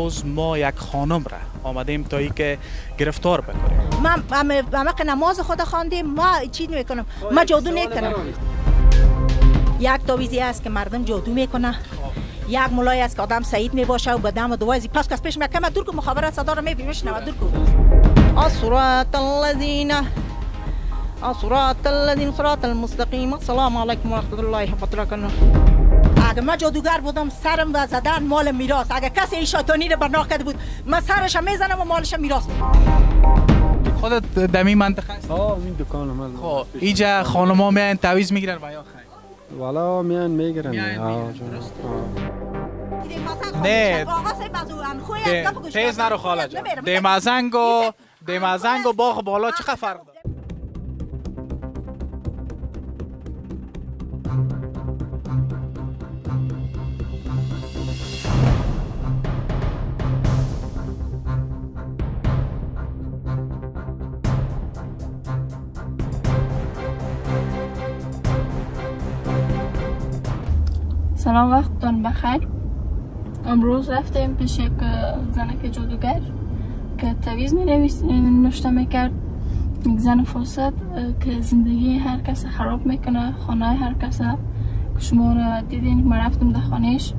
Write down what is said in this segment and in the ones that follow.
امروز ما یک خانم را آمدیم تا ای که گرفتار بکنیم. ما همه نماز خود خواندیم، ما چی نمیکنم، ما جادو نمیکنم. یک تعویذی است که مردم جادو میکنه، یک مولای است که آدم سعید میباشه و به دم و دوازی پس کس پیش میکمه دور کو مخابرات صدا رو میشنوه دور کو. الصراط الذین الصراط الذین صراط المستقیم. السلام علیکم و رحمت الله و برکاته. اگه من جادوگر بودم سرم و زدن مال میراث، اگه کسی این شیطانی رو برنامه کرده بود من سرش میزنم و مالش میراث. خودت دمی منطقه است؟ آه این دکان من. خب اینجا خانم‌ها میان تعویذ میگیرن و یا خیر؟ والا میان میگیرن. نه تیز نرو خاله جان. دیمازنگ و دیمازنگ و باغ بالا چه فرق داره؟ سلام، وقتتان بخیر. امروز رفتیم پیش یک زنک جادوگر که تعویذ نوشته میکرد. یک زن فاسد که زندگی هر کس خراب میکنه، خانه هر کس. شما را دیدین، من رفتم در خانهش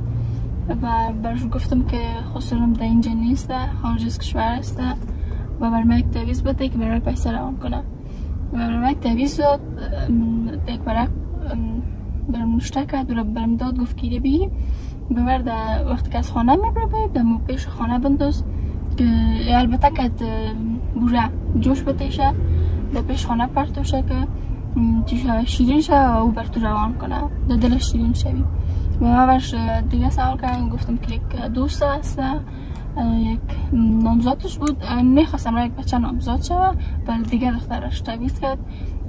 و برش گفتم که خسرم در اینجا نیست، خارج از کشور است و بر من یک تعویذ بده که برای پیسه روان کنه. و برای من یک تعویذ داد، یک ورق برم نوشته کرد و برم داد، گفت که بی ببر در وقتی که از خانه میبره در پیش خانه بنداز که البته که بوره جوش بتیشه در پیش خانه پرتوشه که شیرین شه و او بر تو روان کنه، در دلش شیرین شوی. و من برش دیگه سوال کردم، گفتم که یک دوست هست، یک نامزادش بود، میخواستم را یک بچه نامزاد شوه ولی دیگه دخترش تعویض کرد،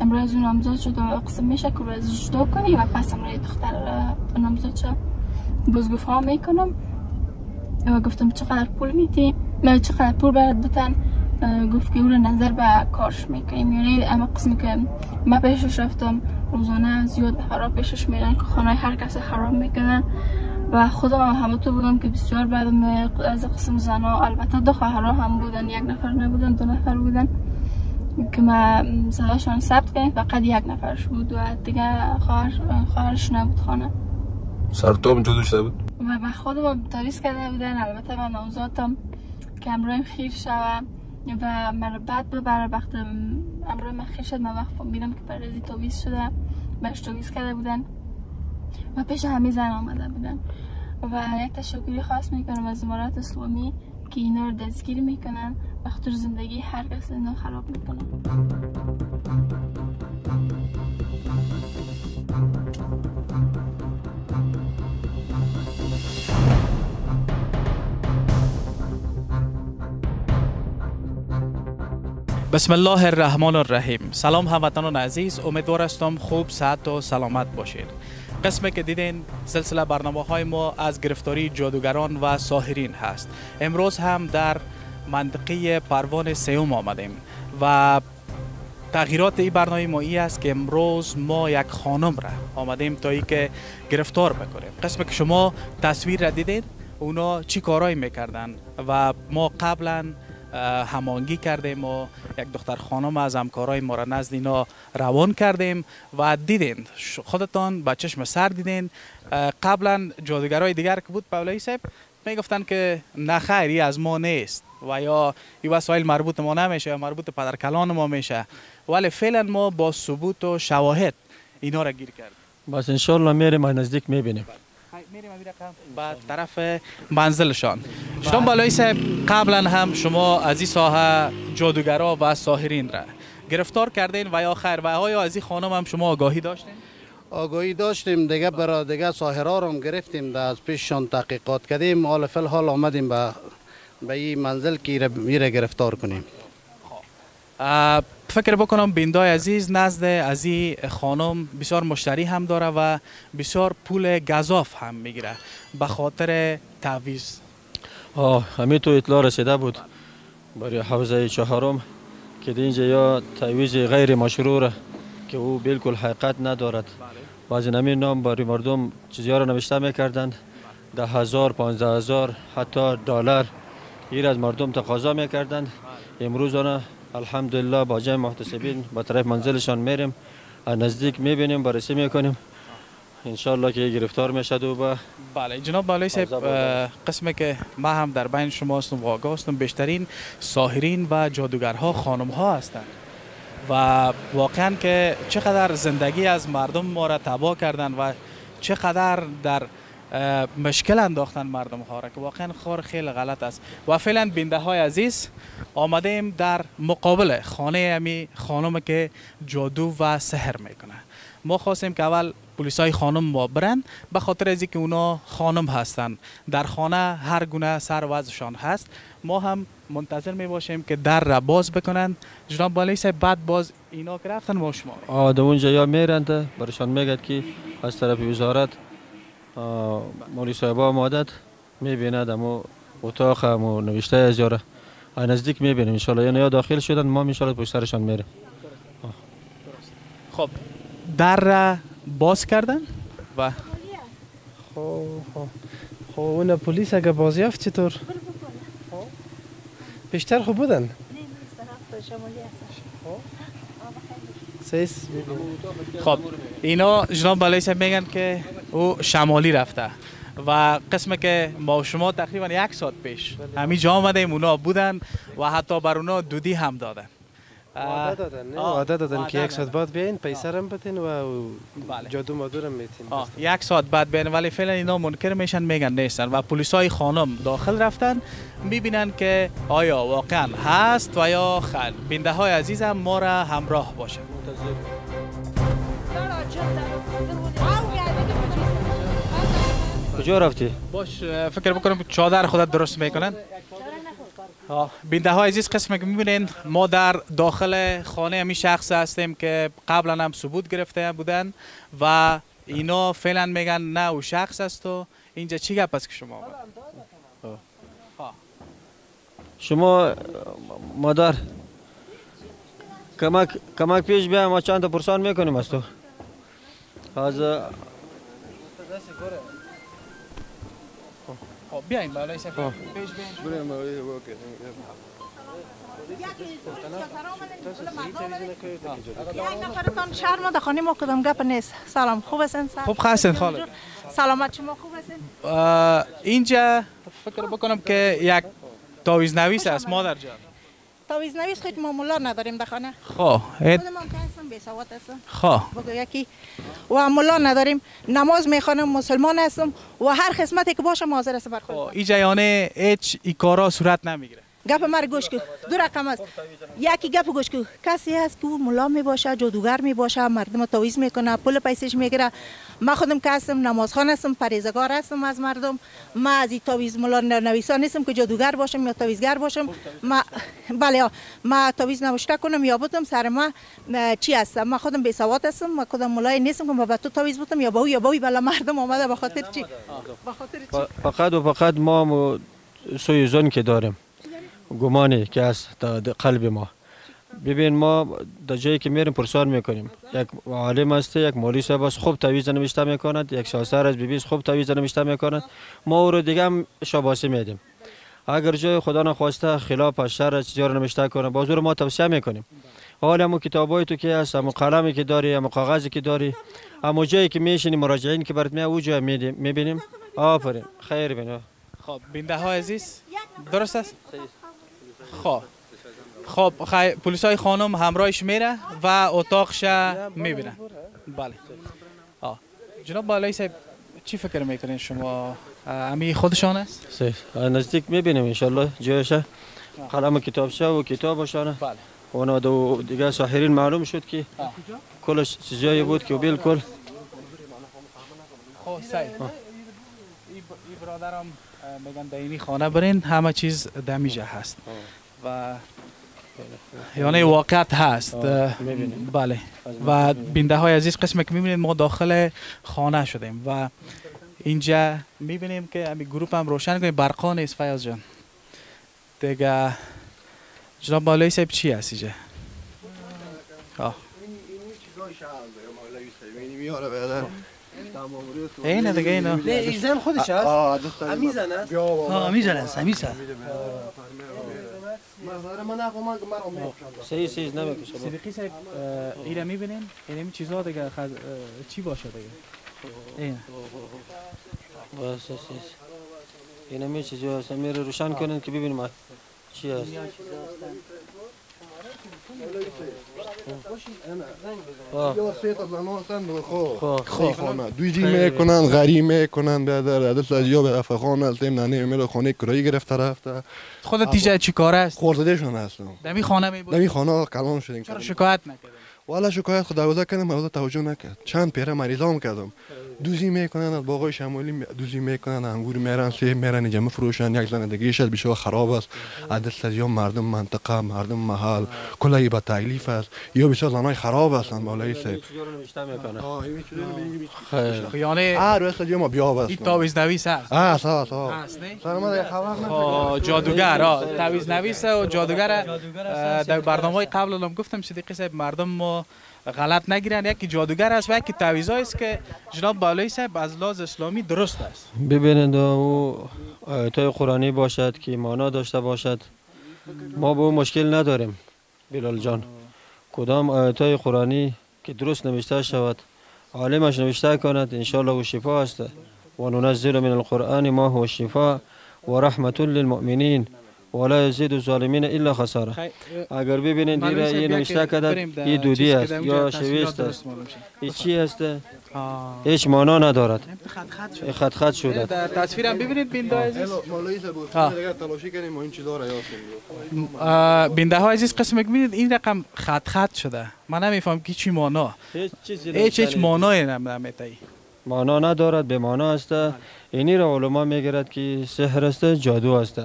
امروز از اون نامزاد شد و قسم میشه که از جدا کنی و پس امروز دختر نامزاد شد. باز گفت ها میکنم و گفتم چقدر پول میدی، من چقدر پول برات بتن؟ گفت که او رو نظر به کارش میکنیم، یعنی اما قسمی که من پیشش رفتم روزانه زیاد خراب پیشش میرن که خانه هر کس خراب میکنن و خودم هم همه تو بودم که بسیار بعدم از قسم زنها، البته دو خواهرها هم بودن، یک نفر نبودن، دو نفر بودن که ما صداشان ثبت کردیم، فقط یک نفرش بود و دیگه خواهرش نبود خانه. سرتام جادو شده بود و به خودم تعویض کرده بودن. البته من نامزادم که امروز خیر شوم و مرا بد ببره، وقت امروز من خیر شد، من وقت فهمیدم که برای تعویض شده، برش تعویض کرده بودن و پیش همه زن آمده بودن. و یک تشکری خاص میکنم از امارات اسلامی که اینا رو دستگیر میکنن و خطر زندگی هر کس اینا خراب میکنن. بسم الله الرحمن الرحیم. سلام هموطنان عزیز، امیدوار هستم خوب، صحت و سلامت باشید. قسمی که دیدین سلسله برنامه های ما از گرفتاری جادوگران و ساحرین هست. امروز هم در منطقه پروان سیوم آمدیم و تغییرات این برنامه ما ای است که امروز ما یک خانم را آمدیم تا ای که گرفتار بکنیم. قسمی که شما تصویر را دیدین اونا چی کارایی میکردن و ما قبلا هماهنگی کردیم و یک دختر خانم از همکارای ما را نزد اینا روان کردیم و دیدین خودتان با چشم سر دیدین. قبلا جادوگرای دیگر که بود پاولایی صاحب میگفتن که نه خیر از ما نیست و یا این وسایل مربوط ما نمیشه یا مربوط پدرکلان ما میشه، ولی فعلا ما با ثبوت و شواهد اینا را گیر کردیم. بس انشالله میریم نزدیک میبینیم، میریم به طرف منزلشان. شما بالای صاحب قبلا هم شما از این ساحه جادوگرا و ساحرین را گرفتار کردین و یا خیر و آیا از این خانم هم شما آگاهی داشتین؟ آگاهی داشتیم دیگه، برای دیگه ساحرا رو هم گرفتیم، از پیششان تحقیقات کردیم، حال فی الحال آمدیم به این منزل که ایره گرفتار کنیم. فکر بکنم بیندای عزیز نزد از این خانم بسیار مشتری هم داره و بسیار پول گزاف هم میگیره به خاطر تعویض. همین تو اطلاع رسیده بود برای حوزه چهارم که اینجا یا تعویض غیر مشروع که او بالکل حقیقت ندارد. بعضی همین نام برای مردم چیزی را نوشته میکردند، 10,000 15,000 حتی دلار ایر از مردم تقاضا میکردند. امروز آن الحمدلله با جمع محتسبین با طرف منزلشان میریم، نزدیک میبینیم، بررسی میکنیم، انشالله که گرفتار میشد و با بله جناب بالای صاحب، قسمی که ما هم در بین شما هستم و آگاه هستم، بیشترین ساحرین و جادوگرها خانم ها هستند و واقعا که چقدر زندگی از مردم ما را تباه کردن و چقدر در مشکل انداختن مردم ها را که واقعا کار خیلی غلط است. و فعلا بینده های عزیز آمده ایم در مقابل خانه امی خانم که جادو و سحر میکنه. ما خواستیم که اول پلیسای خانم ما برن، به خاطر از اینکه اونا خانم هستن، در خانه هر گونه سر وضعشان هست. ما هم منتظر می باشیم که در را باز بکنن جناب بالای صاحب، بعد باز اینا که رفتن ما شما در اونجا یا میرند برشان میگد که از طرف وزارت مولی صاحب آمدد میبیند امو اتاق امو نوشته از یاره نزدیک میبینیم انشالله، یعنی یا داخل شدن ما انشالله پشت سرشان میره. خب در را باز کردن و خب اون پلیس اگه بازیافت چطور؟ بیشتر خوب بودن؟ خب اینا جناب بالای صاحب میگن که او شمالی رفته و قسمه که ما و شما تقریبا یک ساعت پیش همین جا آمدیم، اونا بودن و حتی بر اونا دودی هم دادن. وعده دادن که یک ساعت بعد بیاین پیسه رم بدین و جادو مادورم میتین. یک ساعت بعد بیاین، ولی فعلا اینا منکر میشن، میگن نیستن و پلیسای خانم داخل رفتن میبینن که آیا واقعا هست و یا خیر. بینده های عزیزم ما را همراه باشه. کجا رفتی؟ باش فکر بکنم چادر خودت درست میکنن. بینده های عزیز قسم که میبینین ما در داخل خانه همی شخص هستیم که قبلا هم ثبوت گرفته بودن و اینا فعلا میگن نه او شخص است. و اینجا چی گپ است که شما شما مادر کمک پیش بیا، ما چند تا پرسان میکنیم از تو. از خب بیاین بالای سفر پیش بیاین. یک نفرتان شرم در خانه ما کدام گپ نیست. سلام، خوب هستین؟ خوب هستین خاله؟ سلامت شما خوب هستین؟ اینجا فکر بکنم که یک تعویذ نویس است مادر جان. تعویذ نویس خود ما ملا نداریم در خانه. خب خودمان که هستم بی سواد هستم. خب بگو یکی و ملا نداریم، نماز میخوانم، مسلمان هستم و هر خدمتی که باشم حاضر هستم بر خود. اینجا یعنی هیچ ای کارا صورت نمیگیره. گپ مرا گوش کن، دو رقم است. یکی گپ گوش کن، کسی هست که او ملا می باشه، جادوگر می باشه، مردم تعویذ میکنه، پول پیسش میگیره. ما خودم که هستم نمازخوان هستم، پرهیزگار هستم از مردم. ما از این تعویذ ملا نویسان نیستم که جادوگر باشم یا تعویذگر باشم. ما بله ما تعویذ نوشته کنم یا بودم سر ما چی هستم. ما خودم بی سواد هستم، ما خودم ملای نیستم که با تو تعویذ بودم یا با او یا با او. بله مردم آمده به خاطر چی؟ به خاطر چی؟ فقط و فقط ما سوی ظن که داریم، گمانی که است در قلب ما. ببین ما در جایی که میریم پرسان میکنیم، یک عالم است، یک مولوی صاحب است، خوب تعویذ نوشته میکند، یک شاسر از بیبیس خوب تعویذ نوشته میکند، ما او رو دیگه هم شاباسی میدیم. اگر جای خدا نخواسته خلاف از شر چیزا رو نوشته کنه، باز او رو ما توصیه میکنیم. حالا همون کتابای تو که هست، همون قلمی که داری، همون کاغذی که داری، همون جایی که میشینی، مراجعین که برات میاد، او جای میبینیم. آفرین، خیر بینه. خب بینده های عزیز درست است؟ خب پلیسای خانم همراهش میره و اتاقش میبینه. بله. جناب بالای صاحب چی فکر میکنین شما؟ امی خودشان است؟ نزدیک میبینیم انشالله جایش، قلم و کتابچه و کتابشانه. بله. اونا دو دیگه ساحرین معلوم شد که کلش چیزایی بود که بالکل. خب صحیح. ای برادرم میگن در اینی خانه برین همه چیز دمیجه هست و یعنی واقعیت هست. بله. و بینده های عزیز قسم که میبینید ما داخل خانه شدیم و اینجا میبینیم که همین گروپ هم روشن کنیم، برقا نیست فیاض جان. دیگه جناب بالای صاحب چی هست اینجا؟ اینه دیگه اینا. نه این زن خودش است. امی زن است. امی زن است، امی زن. صحیح صحیح نمیکشه. صدیقی صاحب اینا میبینین؟ این چیزا دیگه چی باشه دیگه؟ این. بس بس. اینمی چیزا هست. میره روشن کنین که ببینیم چی هست. دویجی میکنن، غری میکنن، برادر دست از یا به افغان هستیم، نه میره خانه کرایی گرفته رفته. خود تیجه چی کار است؟ خوردهشون هستم. دمی خانه می بود. دمی خانه کلان شدیم. چرا شکایت نکردین؟ والا شکایت خود دروازه کردم، موضوع توجه نکرد. چند پیره مریضام کردم. دوزی میکنن از باغای شمالی دوزی میکنن، انگور میرن، سیب میرن، اینجا مفروشن. یک زن دیگه شد بسیار خراب است. عدد از یا مردم منطقه، مردم محل، کلی به تکلیف است. یا بسیار زنای خراب هستن بالای سیب. یعنی هر روز یا ما بیاب است. این تعویذ نویس است. است است. سلام جادوگر، تعویذ نویس و جادوگر. در برنامه‌های قبل هم گفتم صدیقی صاحب مردم ما غلط نگیرن، یکی جادوگر است و یکی تعویذ است که جناب بالای صاحب از لحاظ اسلامی درست است. ببینید او آیات قرآنی باشد که معنا داشته باشد، ما به او مشکل نداریم بلال جان. کدام آیات قرآنی که درست نوشته شود، عالمش نوشته کند، انشاءالله او شفا است. و ننزل من القرآن ما هو شفا و رحمة للمؤمنین ولا یزید الظالمین الا خساره. اگر ببینید دیره این نوشته کرده این دودی است یا شویست است، این چی است؟ هیچ معنا ندارد. خط خط شده. در تصویرم ببینید بیننده عزیز. بیننده های عزیز قسم ببینید این رقم خط خط شده. من نمیفهم که چی معنا. هیچ معنای نمیته. معنا ندارد، به معنا است. اینی را علما میگیرد که سحر است، جادو است.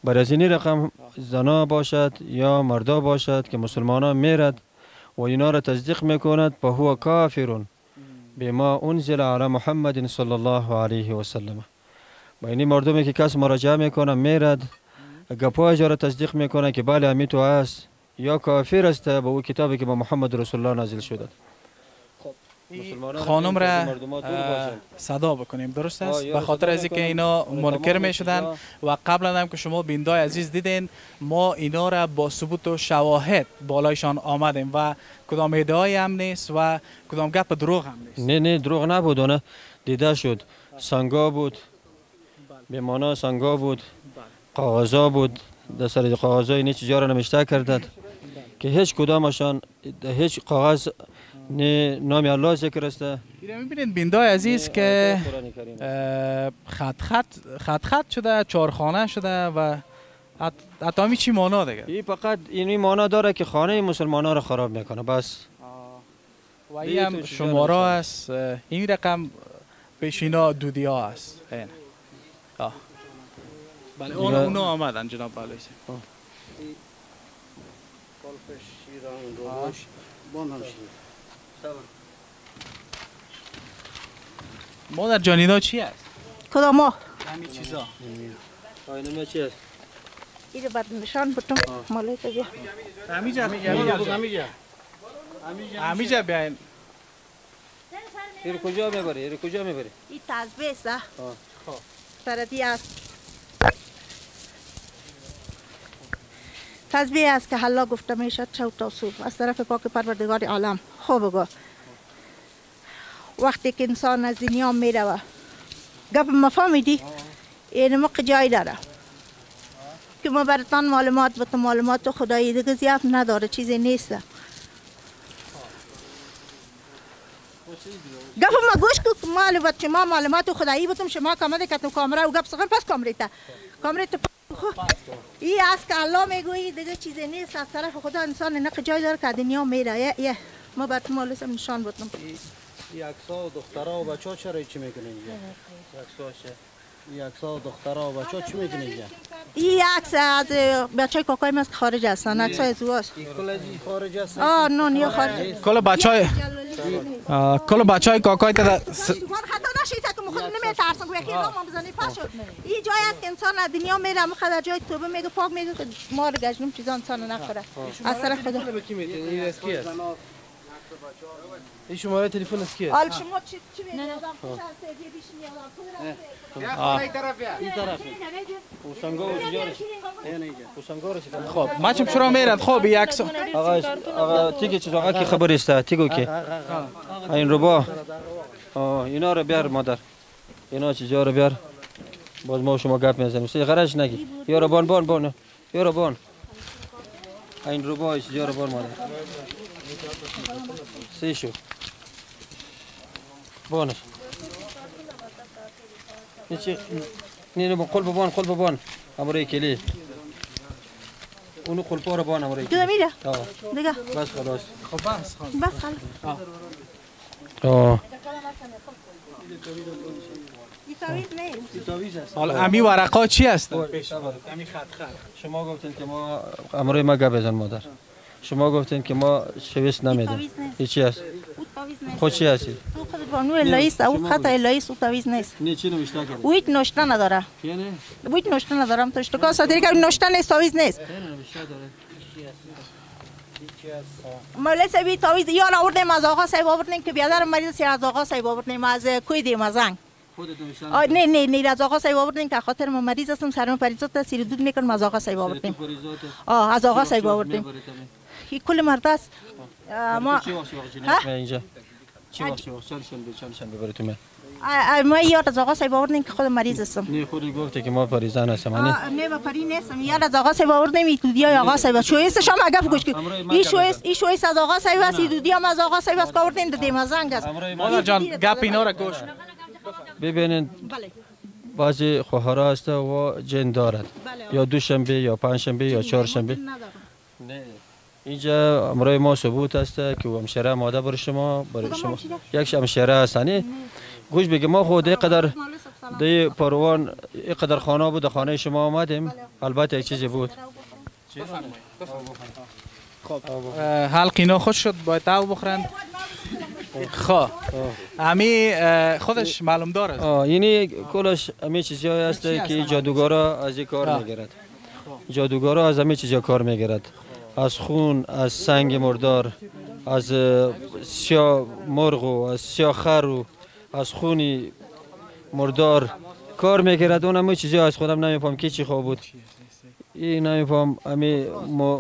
بر از این رقم زنا باشد یا مردا باشد که مسلمانان میرد و اینا را تصدیق میکند، فهو کافر بما انزل علی محمد صلی الله علیه و سلم. با این مردمی که کس مراجعه میکنه میرد گپای را تصدیق میکنه که بله امی تو است، یا کافر است با او کتابی که با محمد رسول الله نازل شده. خانم را صدا بکنیم درست است؟ به خاطر از اینکه اینا منکر می شدن و قبلا هم که شما بیندای عزیز دیدین ما اینا را با ثبوت و شواهد بالایشان آمدیم و کدام ادعای هم نیست و کدام گپ دروغ هم نیست. نه نه دروغ نبود، نه دیده شد. سنگا بود، به معنا سنگا بود، کاغذا بود، در سر کاغذا این چیزا را نوشته کردند که هیچ کدامشان هیچ کاغذ نه نام الله ذکر است. میبینید بیندای عزیز که خط خط خط خط شده، چهارخانه شده و حتی چی معنا دیگه. این فقط اینی معنا داره که خانه مسلمانان را خراب میکنه بس. و این هم شماره است، این رقم پیشینا دودی ها است. بله اونا آمدن جناب بالای. مادر جان اینا چی است؟ کدام ما؟ همین چیزا. اینا چی است؟ اینو بعد نشان بتم مالای تو بیا. همیجا همیجا همیجا بیاین. این کجا میبری؟ این کجا میبری؟ این تزبیه است. خب. سردی است. تسبیح است که حالا گفته میشد چو تا صبح از طرف پاک پروردگار عالم. خوب بگو وقتی که انسان از دنیا میروه گپ ما فهمیدی؟ این موقع جای داره که ما براتان معلومات بتم، معلومات خدایی دیگه زیاد نداره، چیزی نیست. گپ ما گوش کو معلومات شما معلومات خدایی بتم، شما کامده کتم کامره و گپ سخن پس کامریتا کامریتا. این از که الله میگویی دیگه چیزی نیست از طرف خدا. انسان نق جای داره که دنیا میره. یه ما برات مالسم نشان بدم. این عکس‌ها و دخترها و بچه‌ها چرا چی میکنن اینجا؟ این عکس‌ها و دخترها و بچه‌ها چی میکنن اینجا؟ این عکس از بچهای کاکای ما خارج هستن، عکس‌های از اوست. کل از خارج هستن؟ آه نه نه خارج. کل بچهای کاکای تا خطا نشید که خود نمیترسم که یکی راه ما بزنی پاش شد. این جای است که انسان از دنیا میره، مخدر جای توبه میگه، پاک میگه که ما رو گجنم چیزا انسان نخوره. از طرف خدا. این از کی است؟ این شماره تلفن از کیه؟ حال شما چی میگید؟ آدم خوش هست، یه بیشین آدم خود رفته. این طرف. اوسنگا و جارش. خب ما چم چرا میرد؟ خب یک آقا آقا تیگه چیز آقا کی خبر است؟ تیگو کی؟ این ربا. اینا رو بیار مادر. اینا چیزا رو بیار. باز ما شما گپ میزنیم. سی غرش نگی. یارو بان بان بان. یارو بان. این ربا چیزا رو بان مادر. سی شو. بانش. نیچه نه نه قلب بان قلب بان. امره کلی. اونو قلپا رو بان امره. دیگه میره. دیگه. بس خلاص. خب بس خلاص. بس خلاص. حالا امی ورقا چی هست؟ امی خط خط. شما گفتین که ما امره ما گپ بزن مادر. شما گفتین که ما شویس نمیدیم. این چی هست؟ خود چی هستی؟ او خود بانو الهی است، او خط الهی است، او تعویذ نیست. نه چی نوشته کرده؟ او هیچ نوشته نداره. او هیچ نوشته ندارم. تو اشتکا سادری که نوشته نیست، تعویذ نیست. مولا صاحب تعویذ یار آوردیم از آقا صاحب آوردیم که بیادر مریض سی از آقا صاحب آوردیم از کوی دیم از زنگ. نه نه نه از آقا صاحب آوردیم که خاطر ما مریض هستم سرم پریزات سیر دود میکنم از آقا صاحب آوردیم. از آقا صاحب آوردیم. این کل مرد است. ما اینجا چی وقت چند شنبه چند شنبه براتون ما یار از آقا صاحب آوردیم که خود مریض هستم. نه خودت گفتی که ما پریزان هستم. نه ما پری نیستم. یار از آقا صاحب آوردیم این دودی آقا صاحب شویس شما گپ گوش کن. این شویس این شویس از آقا صاحب است، این دودی هم از آقا صاحب است که آوردیم دادیم از زنگ است. مادر جان گپ اینا را گوش ببینید. بعضی خواهرها هست و جن دارد یا دوشنبه یا پنجشنبه یا چهارشنبه. نه اینجا امرای ما ثبوت است که همشیره ماده برای شما برای شما یک همشیره است. گوش بگی ما خود اینقدر دی پروان اینقدر خانه بود خانه شما آمدیم البته یک چیزی بود. خب حلق اینا خوش شد باید تاو بخورند. خب امی خودش معلوم دار است. یعنی کلش امی چیزی است که جادوگرا از این کار میگیرد. جادوگرا از امی چیزا کار میگیرد. از خون، از سنگ مردار، از سیاه مرغ و از سیاه خر و از خونی مردار کار میگیرد. اون همه چیزی از خودم نمیفهم که چی خواب بود. این نمیفهم امی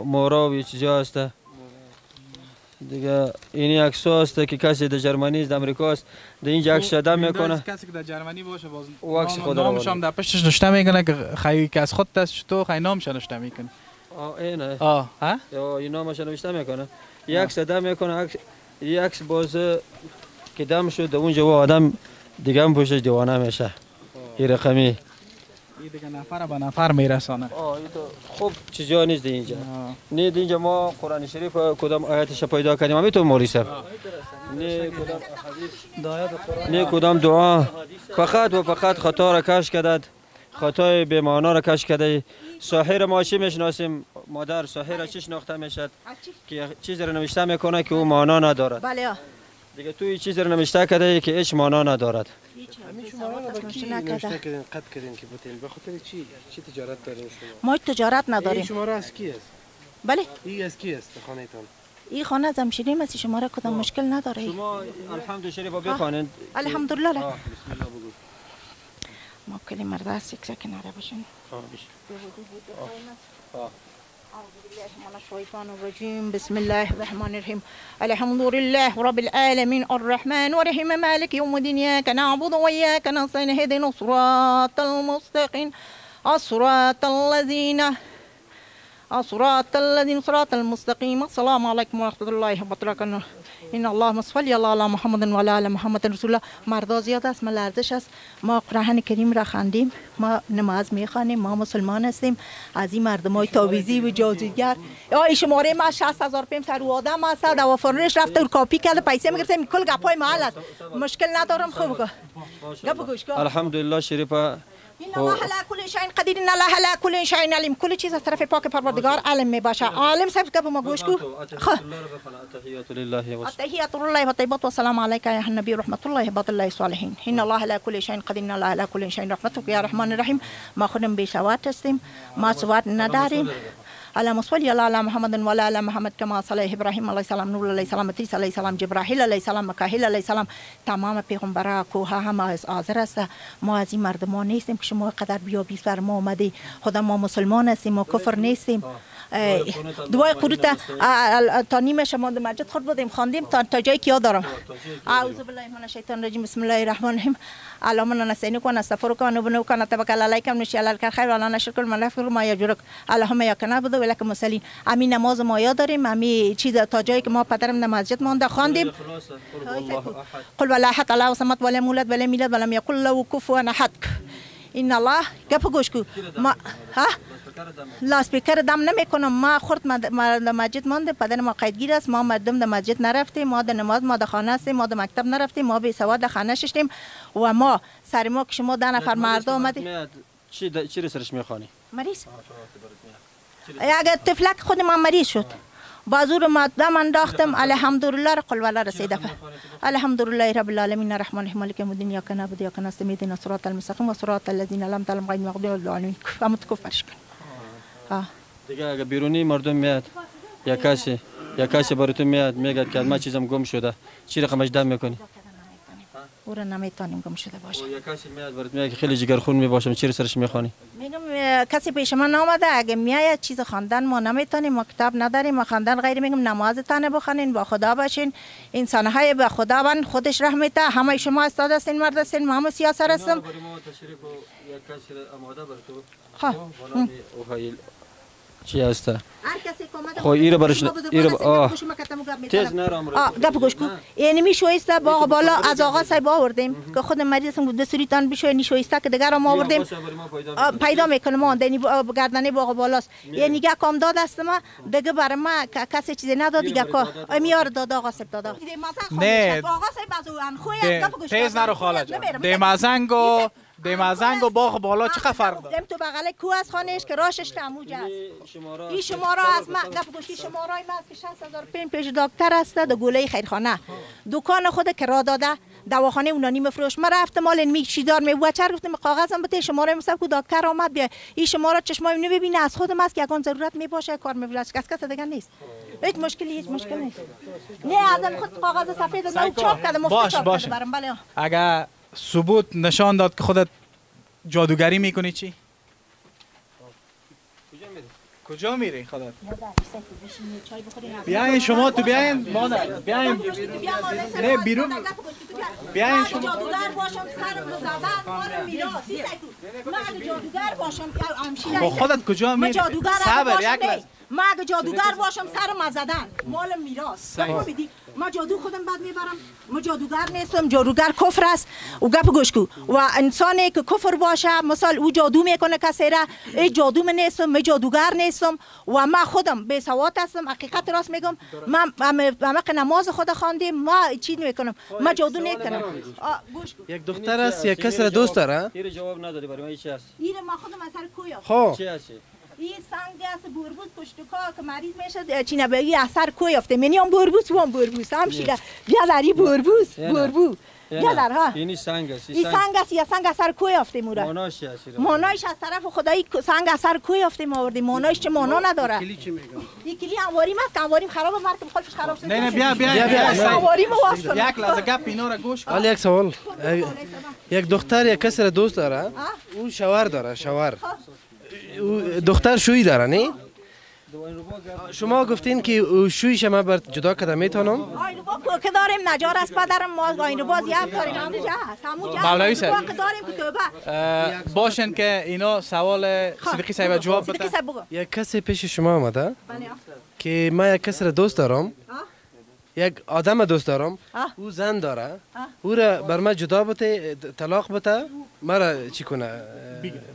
مورا و چیزی هست دیگه. این عکس هست که کسی در جرمنی است، در امریکا است، در اینجا عکس دم میکنه. کسی که در جرمنی باشه باز عکس خود نامش هم در پشتش نوشته میکنه که خیلی که از خود دست تو خیلی نامش نوشته میکنه. اینه. ها؟ این نامش نوشته میکنه. یک عکس دم میکنه، یک عکس باز که دم شد اونجا و آدم دیگه هم پشتش دیوانه میشه. این رقمی این دیگه نفر به نفر میرسانه. این تو خوب چیزا نیست اینجا. نه اینجا ما قرآن شریف کدام آیاتش پیدا کردیم همین تو مولی صاحب. نه کدام احادیث، نه کدام دعا، فقط و فقط خطا را کشف کردد، خطای به معنا را کشف کرده. ساحر ما چی میشناسیم مادر؟ ساحر چی شناخته میشد که چیزی را نوشته میکنه که او معنا ندارد. بله دیگه تو چیزی رو نوشته کرده که هیچ معنا ندارد. همین شما را با کی نوشته کردین قد کردین که بتین؟ به خاطر چی چی تجارت دارین شما؟ ما تجارت نداریم. این شما را از کی است؟ بله این از کی است خانه‌تان؟ این خانه از همشیریم است. شما را کدام مشکل نداره. شما الحمدلله شریف بخوانید. الحمدلله. بسم الله بگو. ما کلی مرد است یک کناره باشین. أعوذ بالله من الشيطان الرجيم. بسم الله الرحمن الرحيم. الحمد لله رب العالمين الرحمن الرحيم مالك يوم الدين إياك نعبد وإياك نستعين اهدنا الصراط المستقيم الصراط الذين صراط المستقيم. السلام عليكم ورحمة الله وبركاته. ان اللهم صل على محمد وعلى آل محمد رسول الله. مردا زیاد است، ما لرزش است. ما قرآن کریم را خواندیم، ما نماز میخوانیم، ما مسلمان هستیم. از این مردمای تاویزی و جادوگر این شماره ما 60,000 پیم سر آدم است. دواخانهش رفته و کاپی کرده پیسه میگرفتیم. کل گپای محل است، مشکل ندارم. خوب گپ گوش کن. الحمدلله شریفه. ان الله على كل شيء قدیر ان الله على كل شيء علیم. کل چیز از طرف پاک پروردگار عالم می باشه. عالم صاحب گپ ما گوش کو. التحیات لله التحیات لله و طیبات و سلام علیک یا النبی رحمت الله عباد الله الصالحین. ان الله على كل شيء قدیر ان الله على كل شيء رحمتک یا رحمان الرحیم. ما خودم بی سواد هستیم، ما سواد نداریم. اللهم صل علی محمد و علی محمد کما صلی ابراهیم علیه السلام، نور علیه السلام، ادریس علیه السلام، جبرائیل علیه السلام، مکاهیل علیه السلام، تمام پیغمبرا کوه هم از حاضر است. ما از این مردمان نیستیم که شما قدر بیا بیس بر ما آمدی. خدا ما مسلمان هستیم، ما کفر نیستیم. دوای قروت تا نیمه شما در مسجد خود بودیم خواندیم تا جایی که یاد دارم. اعوذ بالله من الشیطان الرجیم، بسم الله الرحمن الرحیم. اللهم انا نستعینک و نستغفرک و نؤمن بک و نتوکل علیک و نشهد ان خیر و لا نشرک من نفر ما یجرک. اللهم ایاک نعبد و الیک المصلین. همین نماز ما یاد داریم، همین چیز تا جایی که ما پدرم در مسجد مانده خواندیم. قل ولا احد الله الصمد ولم یولد ولم یولد ولم یکن له کفوا احد. ان الله گپ گوش کو ما ها لاسپیکر دم نمیکنم. ما خورد در مسجد مانده، پدر ما قیدگیر است، ما مردم در مسجد نرفتیم، ما در نماز، ما در خانه هستیم، ما در مکتب نرفتیم، ما بی سواد در خانه ششتیم و ما سر ما که شما 10 نفر مرد آمدیم. چی رو سرش میخوانی؟ مریض. اگر طفلک خود ما مریض شد، بازور ما دم انداختم، الحمدلله قل ولا رسیده. الحمدلله رب العالمین الرحمن الرحیم مالک یوم الدین ایاک نعبد و ایاک نستعین اهدنا الصراط المستقیم صراط الذین انعمت علیهم غیر المغضوب علیهم ولا الضالین. کفرش کن. دیگه اگه بیرونی مردم میاد یا کسی براتون میاد میگه که ما چیزم گم شده، چی رقمش دم میکنی؟ او را نمیتونیم گم شده باشه. یا کسی میاد برات میگه که خیلی جگرخون میباشم، چی سرش میخوانی؟ میگم کسی پیش من نامده، اگه میاد چیز خواندن ما نمیتونیم، ما کتاب نداریم، ما خواندن غیر. میگم نمازتان بخوانین، با خدا باشین، انسانهای به خداوند خودش رحمت. همه شما استاد هستین، مرد هستین، ما هم سیاست هستم. خب چی هست؟ خب ایره برش ایره تیز نرم گپ گوش کو. یعنی می شویسته باغ بالا از آقا صاحب آوردیم که خود مریض هستم بود سریتان بشوی نشویسته که دیگر ما آوردیم پیدا میکنه ما یعنی گردنه باغ بالاست. یعنی دیگه کام داد است ما دیگه بر ما کسی چیزی نداد دیگه کا امیار داد آقا صاحب داد. نه آقا صاحب از اون خوی گپ گوش تیز نرو خاله جان. دیمزنگو دیمزنگ و باغ بالا چقدر فرق داره؟ تو بغل کو از خانهش که راشش تموج است. این شماره از ما گپ گوشی شماره ما است که 60000 پیش دکتر است در گوله خیرخانه. دکان خود کرا داده، دواخانه اونا نیم فروش. ما رفتم مال می چیدار می وچر گفتم کاغذم بده شماره مصب کو دکتر آمد بیا. این شماره چشمای نمیبینه از خودم است که اگه ضرورت می باشه کار می کس کس دیگه نیست. هیچ مشکلی هیچ مشکل نیست. نه ازم خود کاغذ سفید نو چاپ کردم مفت چاپ کردم برام. بله اگه ثبوت نشان داد که خودت جادوگری میکنی چی؟ کجا میری خودت؟ بیاین شما تو بیاین مادر بیاین نه بیرون بیاین شما. جادوگر باشم سرم زدن مال میراث. من اگه جادوگر باشم با خودت کجا میری؟ صبر یک لحظه. من اگه جادوگر باشم سرم زدن مال میراث. ما جادو خودم بد میبرم، ما جادوگر نیستم، جادوگر کفر است. و گپ گوش کو و انسانی که کفر باشه مثال او جادو میکنه کسی را، ای جادو من نیستم، من جادوگر نیستم و ما خودم بی سواد هستم. حقیقت راست میگم، من همه نماز خود خواندیم، ما چی نمیکنم، ما جادو نمیکنم. گوش کو یک دختر است یک کسی را دوست داره؟ این جواب ندادی برای من. چی است؟ این ما خودم از سر کوی. خب چی است؟ این سنگ است بربوس پشت کا که مریض میشه چی نبی اثر کو یافته. منی هم بربوس و هم بربوس هم شیده بیا داری بربوس بربو بیا در ها. این سنگ است، این سنگ است یا سنگ اثر کو یافته مورا. ماناش است، ماناش از طرف خدایی سنگ اثر کو یافته ما آوردیم. ماناش چه مانا نداره. کلی چی میگم؟ این کلی انواریم است، انواریم خراب مرکب خلفش خراب شده. نه نه بیا بیا بیا انواریم واس کن. یک لحظه گپ اینا را گوش کن. حالا یک سوال، یک دختر یک کسی را دوست داره، او شوهر داره، شوهر دختر شوی داره نه؟ شما گفتین که شوی شما بر جدا کرده میتونم؟ آینه با که داریم نجار از پدرم ما آینه باز یک داریم همونجا هست همونجا هست داریم که توبه باشن که اینا سوال صدیقی صاحب جواب بده. یک کسی پیش شما آمده که ما یک کسی را دوست دارم، یک آدم دوست دارم، او زن داره، او را بر ما جدا بده، طلاق بده، مرا چی کنه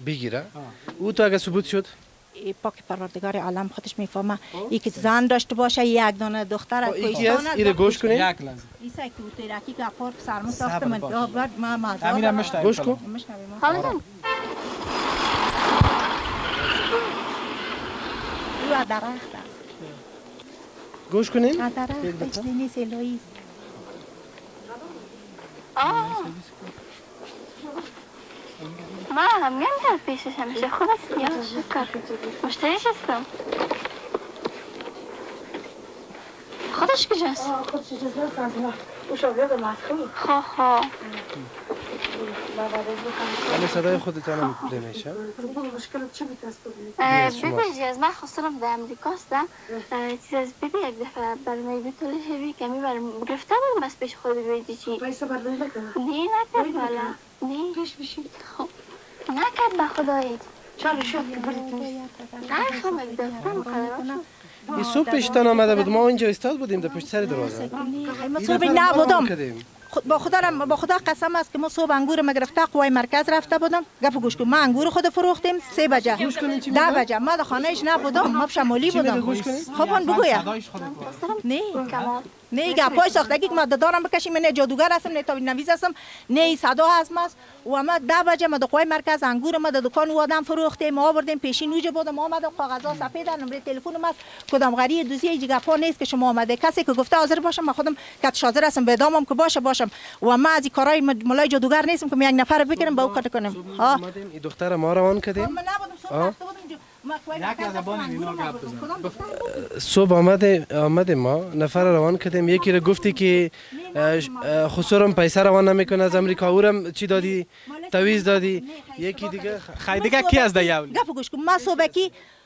بگیره. او تو اگه ثبوت شد پاک پروردگار عالم خودش میفهمه. ای که زن داشته باشه یک دانه دختر از کوهستان است. ایره گوش کنید یک لحظه. ایسا که تیرکی که پارک سرمو ساخت من ما ما امیرم مشنویم. گوش کن. خاله او درخت است. گوش کنین. درخت چیزی نیست الهی. ما هم میام پیشش همیشه. خوب است یا شکر مشتریش هستم. خودش کجاست؟ خودش کجاست؟ او شاگرد مدخل. خب ولی صدای خودتان هم نمیشه. ببینید از من خواستم در امریکا هستم. چیز از ببین یک دفعه برای بیتول هوی کمی برم گرفته بودم از پیش خود ببینید چی. پیسه برداری نکرد؟ نه نکرد والا. نه. پیش بشید. خب نکرد به خدایت. چرا شد که بردی؟ نه خب یک دفعه مقدرات. این صبح پیشتان آمده بود، ما اینجا ایستاد بودیم در پشت سر دروازه. ما صبح نبودم. با خدا قسم است که ما صبح انگور ما گرفته قوای مرکز رفته بودم. گپ گوش کن، ما انگور خود فروختیم 3 بجه 10 بجه. ما در خانهش نبودم، ما شمالی بودم. خب اون بگویا نه نه گپای ساختگی که ما دارم بکشیم. نه جادوگر هستم، نه تاویز نویز هستم، نه صدا هستم. و ما 10 بجه ما در قوای مرکز انگور ما در دکان آدم فروختیم، ما آوردیم پیشین اوج بودم. آمدم کاغذها سفید نمره تلفن ما کدام غری دوزی هیچ گپا نیست که شما آمده. کسی که گفته حاضر باشم، من خودم که حاضر هستم به دامم که باشه باشم. و ما از این کارهای ملای جادوگر نیستم که یک نفر بگیرم با او کار کنم. ها این دختر ما روان کردیم. من نبودم، صبح رفته بودم. صبح آمده ما نفر روان کردیم. یکی را گفتی که خسرم پیسه روان نمیکنه از امریکا، اورم چی دادی؟ تعویض دادی. یکی دیگه خیلی دیگه کی از دیول گپ گوش کن. ما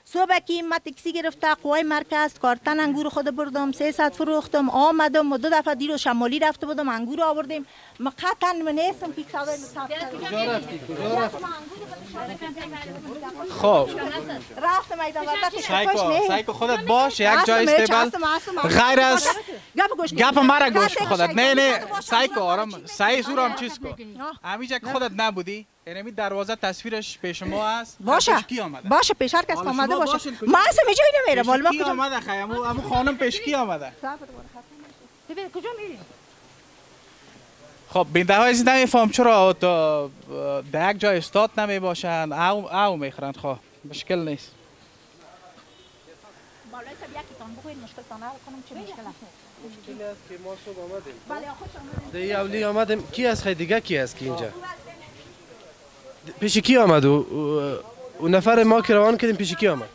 صبحکی ما تاکسی گرفته قوای مرکز کارتن انگور خود بردم 300 فروختم. آمدم و 2 دفعه دیرو شمالی رفته بودم انگور آوردیم. ما قطعا من نیستم که صدای کجا رفتی؟ کجا رفتی؟ خب رفتم ایدان وقت سایکو خودت باش یک جای استیبل غیر از گپ مرا گوش خودت. نه نه سایکو آرام سای سورام چیز کو همیشه که خودت نبودی. یعنی دروازه تصویرش پیش ما است. باشه باشه پیش هر کس آمده باشه. ما اصلا جایی نمیرم. والا کی آمده؟ خیلی امو خانم پیش کی آمده؟ ببین کجا میری؟ خب بینده های عزیز نمیفهم چرا در یک جای استاد نمی باشند او میخورند. خب مشکل نیست. بالای سب یکیتان بگوین مشکلتان حل کنم. چه مشکل است؟ مشکل است که ما صبح آمدیم. بله خوش آمدیم. دی اولی آمدیم. کی است؟ خیلی دیگه کی است که اینجا؟ پیش کی آمد؟ و نفر ما که روان کردیم پیش کی آمد؟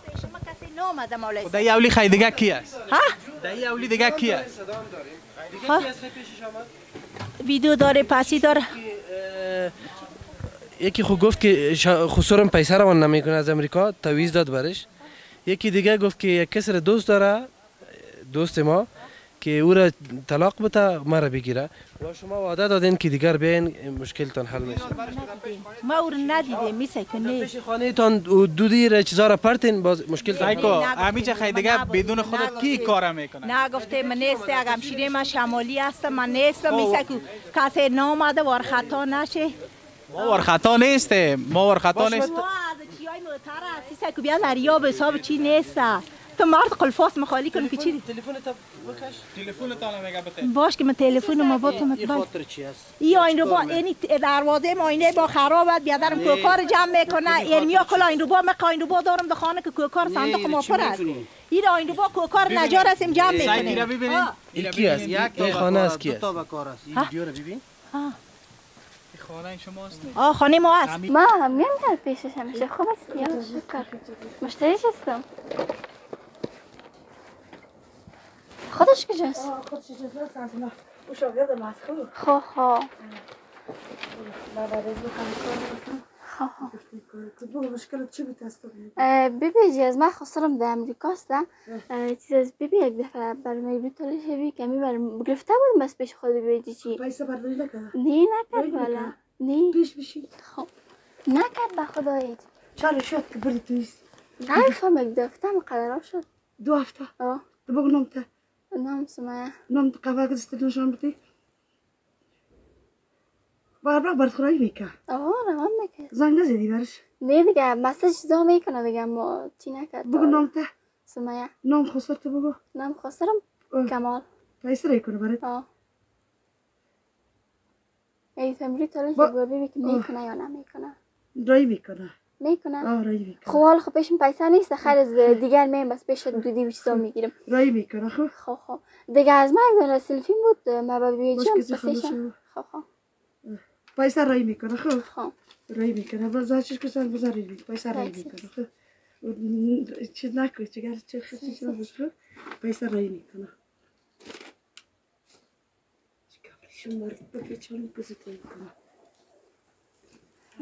پیش ما کسی نامده مولای. دی اولی خیلی دیگه کی است؟ ها؟ دی اولی دیگه کی است؟ دیگه کی است پیشش آمد؟ ویدیو داره، پاسی داره. یکی خو گفت که خسرم پیسه روان نمیکنه از امریکا، تعویض داد برش. یکی دیگه گفت که یک کسی دوست داره، دوست ما، که او را طلاق بده مرا بگیره. و شما وعده دادین که دیگر بیاین مشکلتان حل میشه. ما او را ندیدیم میسه کنه. پیش خانه تان دودی را چیزا را پرتین باز مشکل سایکو همیشه خیلی دیگه بدون خودت کی کار میکنه؟ نه گفته من نیست، اگه همشیره من شمالی هستم، من نیستم. میسه که کسی نامده وار خطا نشه. ما وار خطا نیستیم، ما وار خطا نیستیم. ما از چیای موتر هستی سایکو بیا دریا به حساب چی نیست. تو مرد قلفاس مخالی کن که چی؟ تلفن تا بکش. تلفن تا میگه بده. باش که من تلفن ما با تو مطمئن. خاطر چی است؟ ای آین رو با یعنی دروازه ما اینه با خراب است، بیادرم کوکار جمع میکنه. یعنی کلا این رو با من این رو با دارم در خانه که کوکار صندوق ما پر است. این آین رو با کوکار نجار هستیم جمع میکنیم. این کی است؟ یک خانه است کی است؟ دو تا بکار است. این ویدیو رو ببین. خانه شماست؟ آه خانه ما است. ما میام در پیشش همیشه خوب است. یا شکر. مشتریش هستم. خودش کجاست؟ خودش کجاست؟ او شاگرد مدخل. خب خب ببینید از من خواستم در امریکا هستم. چیز از ببین یک دفعه برای بیتول هوی کمی برم گرفته بودم بس پیش خود ببینید چی. پیسه برداری نکرد؟ نه نکرد والا. نه. پیش بشید. خب نکرد به خدایت. چرا شد که بردی تویست؟ نه خب یک دفعه مقدرا شد. 2 هفته؟ آه. تو بگو نام تا. نام سمیه. نام قهوه گذاشتی نشان بدی؟ باربرا برخورایی میکرد. آه روان میکرد. زنگ نزدی برش؟ نه دیگه مسیج چیزا میکنه دیگه ما چی نکرد. بگو نام تا. سمیه. نام خسر تو بگو. نام خسرم کمال. پیسه رای کنه برات. آه. ای تمری تالش بگو ببین که میکنه یا نمیکنه. رای میکنه. میکنه؟ آه رای میکنه. خب حالا خب پیشم پیسه نیست خیر از دیگر میم بس پیش دودی و چیزا میگیرم. رای میکنه خب. خب خب دیگه از من یک دونه سلفی بود ما با بیجام پسیشم. خب خب پیسه رای میکنه خب. خب رای میکنه باز چیز که سر بزار رای میکنه پیسه رای میکنه خب. چیز نکن چیز چیز خب پیسه رای میکنه.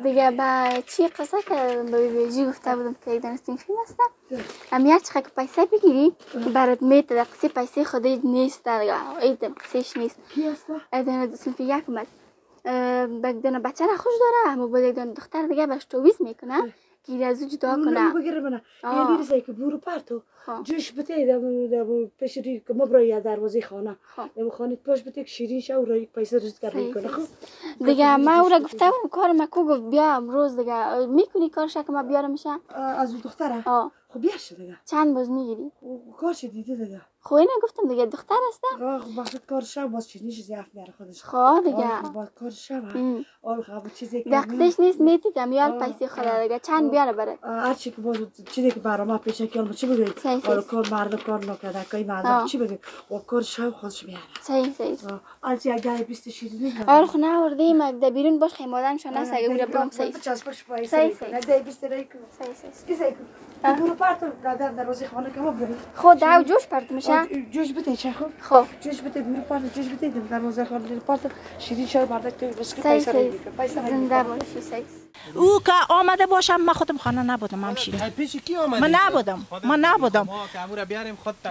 دیگه با چی قصه که به بیجی گفته بودم که یک دانستین فیلم هستم هم یک چقدر که پیسه بگیری برات میته قصه پیسه خودی نیست دیگه ایدم قصهش نیست. کی هسته؟ ایدم صنفی یکم است. یک دانه بچه را خوش داره اما با یک دانه دختر دیگه برش تویز میکنه که از او جدا کنه. بگیره منه یعنی رسه که برو پرتو جوش بته پیش ری که مبرای دروازه خانه دم خانه پاش بته که شیرین شه و رای پیسه رزق میکنه. خب دیگه ما او را گفته بودم کار ما کو گفت بیا امروز دیگه میکنی کارش که ما بیارم میشه از اون دختره. خب بیارش دیگه. چند باز میگیری؟ کارش دیده دیگه. خب اینا گفتم دیگه دختر است. خب وقت کار شب باز چی نیست زیاف میاره خودش. خب دیگه باز کار شب آل خب چیزی که دقیقش نیست میتیدم یار پیسه خدا دیگه چند بیاره بره. هر چی که باز چیزی که برام پیش که چی بگی؟ آل کار مرد کار نکرده کی مرد چی بگی؟ و کار شب خودش میاره. صحیح صحیح. آل چی اگه 20 شیرینی آل خو نه آوردیم اگه بیرون باش خیمادن شون است اگه اونجا برم صحیح. صحیح صحیح. 20 رای کو. صحیح صحیح. برو پرتو در دروازه خانه که ما بریم. خود دو جوش پرت میشه؟ جوش بده چه خوب؟ خب جوش بده برو پرتو جوش بده دروازه خانه پرتو شیرین شو بردک تو بس که پیسه زنده باشی. صحیح. او که آمده باشم من خودم خانه نبودم هم شیرین. پیش کی آمده؟ من نبودم. من نبودم.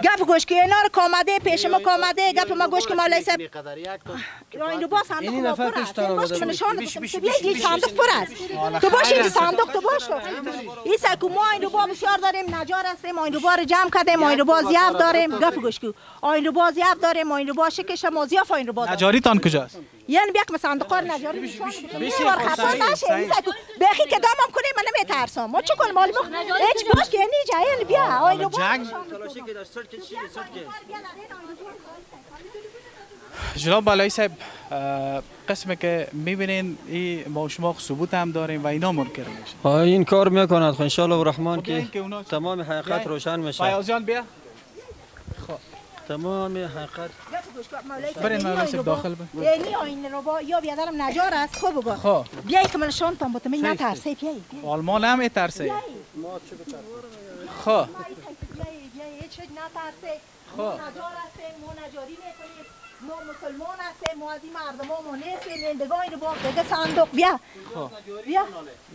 گپ گوش که اینا رو آمده پیش ما آمده گپ ما گوش که ما لیس این رو باز صندوق پر است. باش که نشان بده بیا صندوق پر است. تو باش این صندوق تو باش. این سکو ما این رو با بسیار داریم نجار هستیم این رو بار جمع کردیم این رو باز یاف داریم گپ گوش کو این رو باز یاف داریم این رو باش که شما زیاف این رو باز. نجاریتان کجاست؟ یعنی بیا که صندوق رو نجاری نشان بده. نشه این سکو بخی که دامم کنی من نمیترسم. ما چه کنیم مالی هیچ باش که نیجا یعنی بیا این رو باز. جناب بالایی صاحب قسمی که میبینین این ما شما ثبوت هم داریم و اینا منکر میشه. این کار میکند خب ان شاء الله الرحمن که تمام حقیقت روشن میشه. فیاض جان بیا. خب تمام حقیقت برین مولا صاحب داخل بر. یعنی این رو با یا بیادرم نجار است. خب بگو بیای که من شانتم بوده من نترسه بیای. آلمان هم میترسه. ما چه بترسیم؟ خب بیای هیچ نترسه. ما نجار هستیم ما نجاری میکنیم ما مسلمان هستیم ما از این مردم ما نیستیم زندگی رو با دیگه صندوق بیا بیا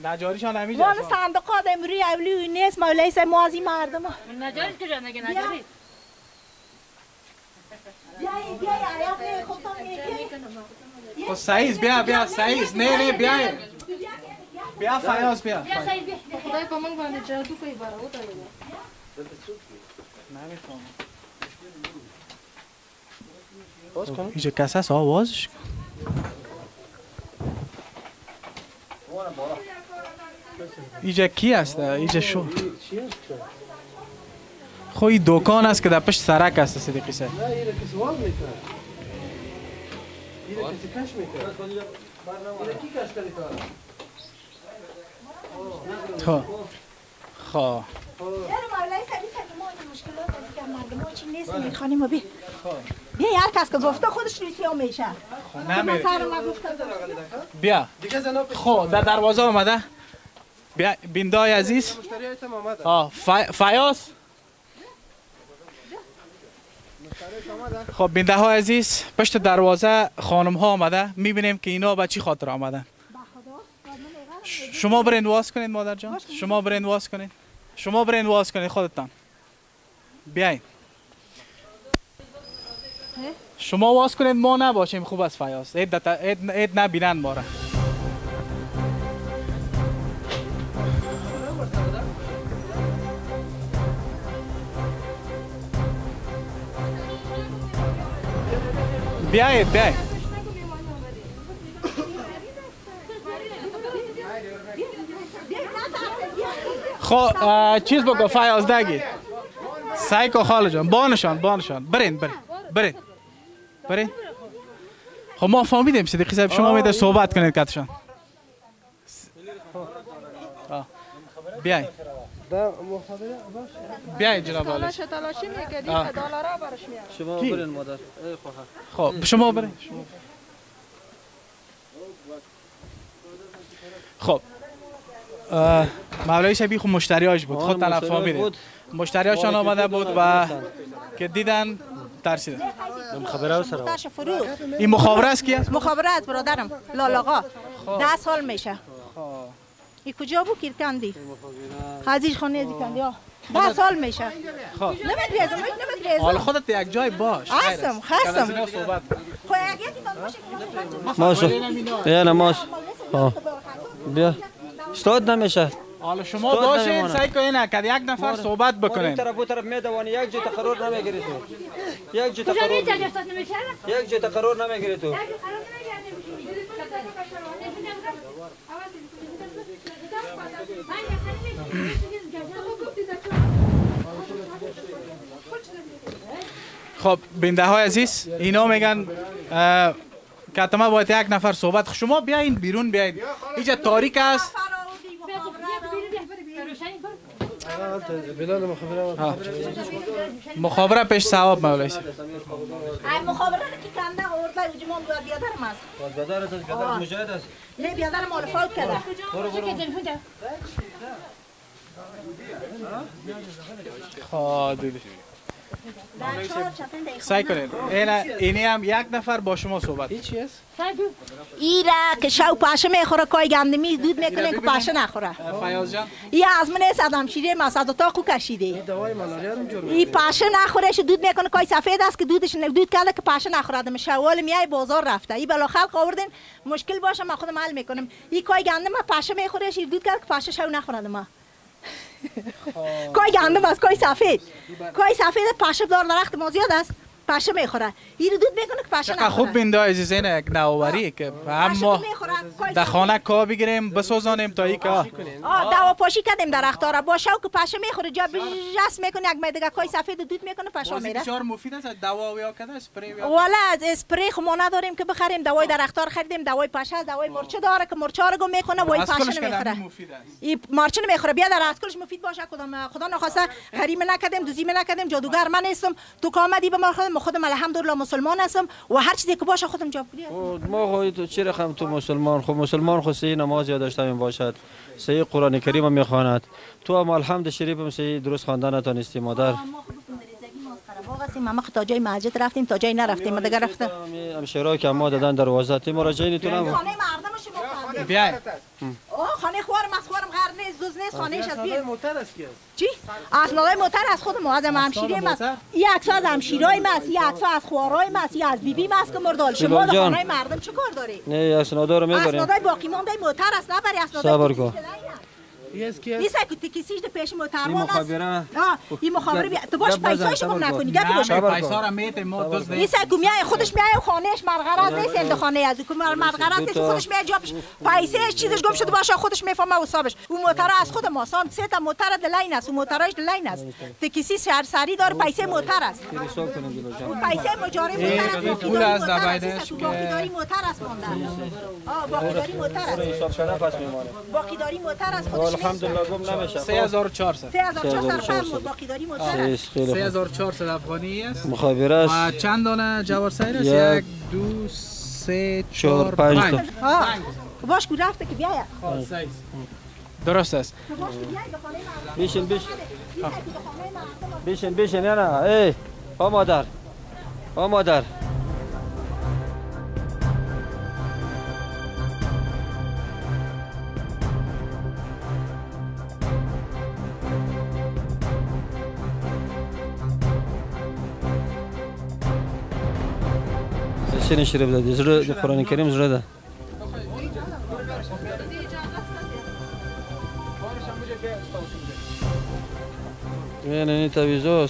نجاریشان همیجا ما صندوق ها روی اولی نیست ما لیس ما از این مردم نجاری کجا نگه نجاری بیا بیا عیب خودتون بیا سعیز بیا بیا سعیز نه نه بیا بیا فیاض بیا خدای په موږ باندې جادو کوي باره وته نمیفهمم اینجا کس هست آوازش کن. اینجا کی هست؟ اینجا شو خب این دکان است که در پشت سرک است صدیقی صاحب. نه اینو کسی واز میکنه. اینو کسی کش میکنه. اینو کی کش کرده تا؟ خب خب مشکلات از که مردم ها چی نیست میخوانیم و بی بیا هر کس که گفته خودش روی سیاه میشه. نمیره بیا. خب در دروازه آمده. بیا بیندای عزیز. فیاض. خب بینده های عزیز پشت دروازه خانم ها آمده. میبینیم که اینا به چی خاطر آمدن. شما برین واز کنید مادر جان. شما برین واز کنید. شما برین واز کنید خودتان. بیاین شما واز کنید ما نباشیم. خوب است فیاض اید نبینن ما را. بیایید بیایید. خب چیز بگو فیاض دگی سعی کو خاله جان بانشان بانشان برین برین برین برین. خب ما فهمیدیم صدیقی صاحب شما میده صحبت کنید کتشان. بیاین بیاین جناب عالی. شما برین مادر ای خواهر. خب شما برین. خب مولوی صاحب خب مشتریاش بود خود طرف فهمیدیم مشتریاشان آمده بود و که دیدن ترسیده. مخابره سره. این مخابره است کی است؟ مخابره است برادرم لالاغا. 10 سال میشه. این کجا بود کیرکندی؟ عزیز خانه از کندی ها. 10 سال میشه. خب نمی‌دونم نمی‌دونم. حالا خودت یک جای باش. هستم هستم. خب ماش. یالا ماش. بیا. استاد نمیشه. حالا شما باشین سعی کنین که یک نفر صحبت بکنین. این طرف و طرف میدوانی یک جای تقرر نمیگیری تو. یک جای تقرر. یک جای تقرر نمیگیری تو. خب بینده های عزیز اینا میگن که حتما باید یک نفر صحبت. شما بیاین بیرون بیاین، اینجا تاریک است. مخابره پیش ثواب مولای ای مخابره که کنده آورده اجماع بیادرم است. بیادرت است، بیادر مجاهد است. نه بیادرم مال فوت کرده. خب دیدی. سعی کنید اینی هم یک نفر با شما صحبت. این چی است؟ ایره که شو پاشه میخوره کای گندمی دود میکنه که پاشه نخوره. فیاض جان این از من نیست، ادم شیره ماست از اتاقو کشیده. این دوای مالاریا هم جور این پاشه نخوره دود میکنه کای سفید است که دودش دود کرده که پاشه نخوره. ادم شوال میای بازار رفته این بلا خلق آوردن مشکل باشه من خودم حل میکنم. این کای گندم پاشه میخوره دود کرده که پاشه شو نخوره ما. کای گندم است، کای سفید، کای سفید پشه دار درخت ما زیاد است، پشه میخوره. این رو دود میکنه که پشه نخوره. خوب بینده عزیزین یک نوآوری که هم ما در خانه کا بگیریم بسوزانیم تا ای که دوا پاشی کردیم درخت‌ها را با شو که پشه میخوره جا جس میکنه یک دیگه کای سفید دود میکنه پشه میره. بسیار مفید است. دوا یا کده اسپری یا والا از اسپری خو ما نداریم که بخریم. دوای درخت‌ها رو خریدیم، دوای پشه، دوای مرچه داره که مرچه رو گم میکنه وای پشه نمیخوره. این مرچه نمیخوره. بیا در از کلش مفید باشه. کدام خدا نخواسته غریمه نکردیم، دزدی نکردیم، جادوگر من نیستم. تو که آمدی به ما خودم الحمدلله مسلمان هستم و هر چیزی که باشه خودم جواب میدم. ما خو تو چی رقم تو مسلمان؟ خب مسلمان خو صحیح نماز یاد داشته باشد، صحیح قرآن کریم میخواند. تو هم الحمد شریف هم صحیح درست خواندن نتونستی مادر. ما خود مریضگی ما قره باغ هستیم. ما تا جای مسجد رفتیم تا جای نرفتیم. ما دیگه رفتم هم شعرا که ما دادن دروازه تی مراجعه تو خانه مردم شما بیای. او خانه خوارم از خوارم غر نیست، دوز نیست، خانه‌اش از بیر. موتر است کی است؟ چی؟ اسنادای موتر از خود ما، از همشیره ما. یک عکس از همشیرای ما، یک عکس از خوارای ما، یک از بیبی ما که مردال. شما خانه مردم چه کار داری؟ نه اسنادا رو میبریم. اسنادای باقی مانده موتر است نبری اسنادای. صبر کن. نیست که تکسیش ده پیش موتروان است. این مخابره بیا تو باش پیسایش گم نکنی. گپی باش. پیسا را میته ما دوز نیست که میای خودش میای خانهش مرغرض نیست. این خانه از که مرغرض نیست خودش میای جابش پیسه چیزش گم شده باشه خودش میفهمه حسابش. اون موتر از خود ما سان سه تا موتر دلاین است. اون موترش دلاین است. تکسی سری دار پیسه موتر است. اون پیسه مجاری موتر است. پول از دبایدش که باقیداری موتر است مونده. باقیداری موتر است. حساب شده پس میمونه. باقیداری موتر است خودش. الحمدلله گم نمیشه. 3400 3400 باقی داری موتر است. 3400 افغانی است. مخابره است. و چند دانه جوار سیر است؟ 1 2 3 4 5. باش کو رفته که بیاید. درست است. بیشین بیشین بیشین بیشین نه ای او مادر او مادر. سینه شریف ده، زړه د قرآن کریم زړه ده. نه نه تعویذ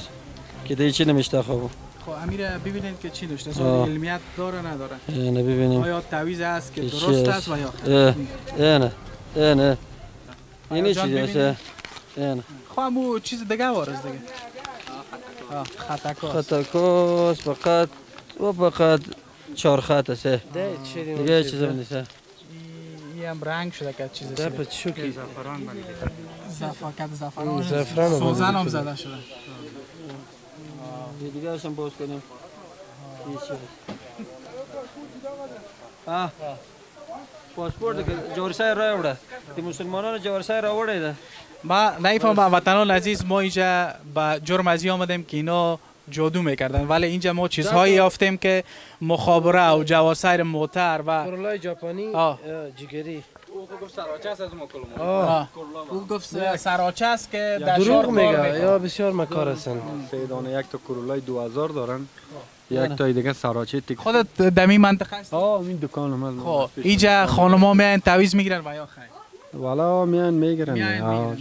که دیگه چی نمیشته. خب خب امیر ببینید که چی نوشته، علمیت داره نداره؟ نه ببینیم آیا تعویذ است که درست است و یا خیر. نه نه نه این چیزی است. نه خب همون چیز دیگه وارز دیگه. خطاکاس خطاکاس فقط و فقط 4 خط است. دیگه چیز نیست. این هم رنگ شده که چیز است. ده چوکی زعفران بنده. زعفران زعفران سوزن هم زده شده. دیگه هم باز کنیم. پاسپورت جورسای راوړه. د مسلمانانو جورسای راوړی ده. ما نمیفهمم وطنان عزیز، ما اینجا به جرم ازی آمدیم که اینا جادو میکردن، ولی اینجا ما چیزهایی یافتیم که مخابره و جواسیر موتر و کرولای ژاپنی جگری. او گفت سراچه است از ما کلمه. او گفت سراچه است که در دروغ میگه یا بسیار مکار هستن. سه دانه یک تا کرولای 2000 دارن، یک تا دیگه سراچه تک. خودت دمی منطقه است؟ این دکان من. خب اینجا خانم‌ها میان تعویض میگیرن و یا خیر؟ والا میان میگیرن.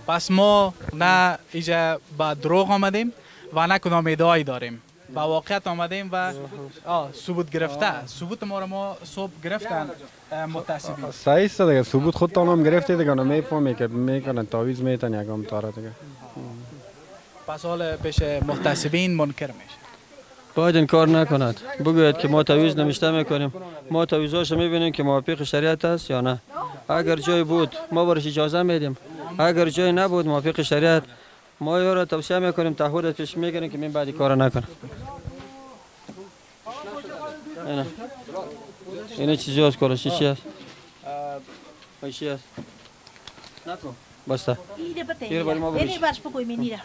پس ما نه اینجا با دروغ آمدیم و نه کدام ادعایی داریم، با واقعیت آمدیم و ثبوت گرفته. ثبوت ما رو ما صبح گرفتن متاسفیم. صحیح است دیگه، ثبوت خودتان هم گرفته دیگه، نمیفهمی که میکنن تعویض میتن یکم تاره دیگه. پس حال پیش محتسبین منکر میشه. باید این کار نکند، بگوید که ما تعویض نمیشته میکنیم، ما تعویضاشو میبینیم که موافق شریعت است یا نه. اگر جای بود ما برش اجازه میدیم، اگر جای نبود موافق شریعت ما یارو توصیه میکنیم، تعهد پیش میگیریم که من بعد کار نکنم. اینه چیزی است کارش چی است؟ چی است؟ نکن بسته. اینه برش بگوی منیره.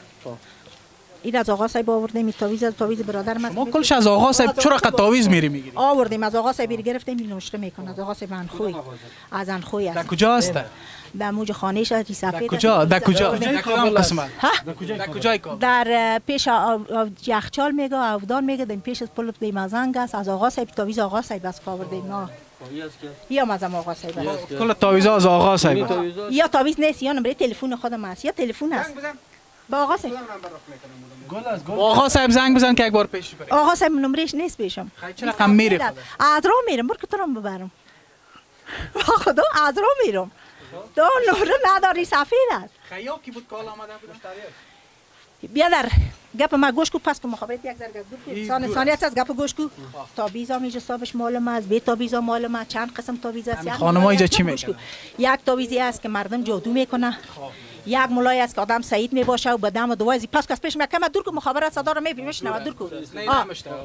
این از آقا صاحب آوردیم، تعویض از تعویض برادر من. ما کلش از آقا صاحب چرا قد تعویض میری میگیری؟ آوردیم از آقا صاحب گرفتیم، این نوشته میکنه از آقا صاحب انخوی. از انخوی است. در کجا است؟ در موج خانه شد سفید. در کجا؟ در کجا؟ در کدام قسمت؟ در کجای کابل؟ در پیش یخچال میگه، افدان میگه، در پیش از پل دیمزنگ است. از آقا صاحب تعویض آقا صاحب از آوردیم ما. یا از آقا صاحب است. کل تعویض از آقا صاحب. یا تعویض نیست، یا نمره تلفن خودم است، یا تلفن است. با آقا صاحب آقا صاحب زنگ بزن که یک بار پیش بریم. آقا صاحب نمرش نیست پیشم. چرا کم میری؟ از رو میرم، برو که تو رو ببرم. با خدا از رو میرم. تو نمره نداری، سفید است. خیا کی بود کال آمده بود؟ بیادر گپ ما گوش کو، پس کو مخابرت یک ذره دور کو. ثانیه از گپ گوش کو. تعویض میشه حسابش مال است، به تعویض مال ما چند قسم تعویض است. خانم‌ها اینجا چی میگن؟ یک تعویضی است که مردم جادو میکنه. یک مولای است که آدم سعید می باشه و به دم و دوازی پس کس پیش میکمه دور کو مخابرات صدا رو میشنوه دور کو.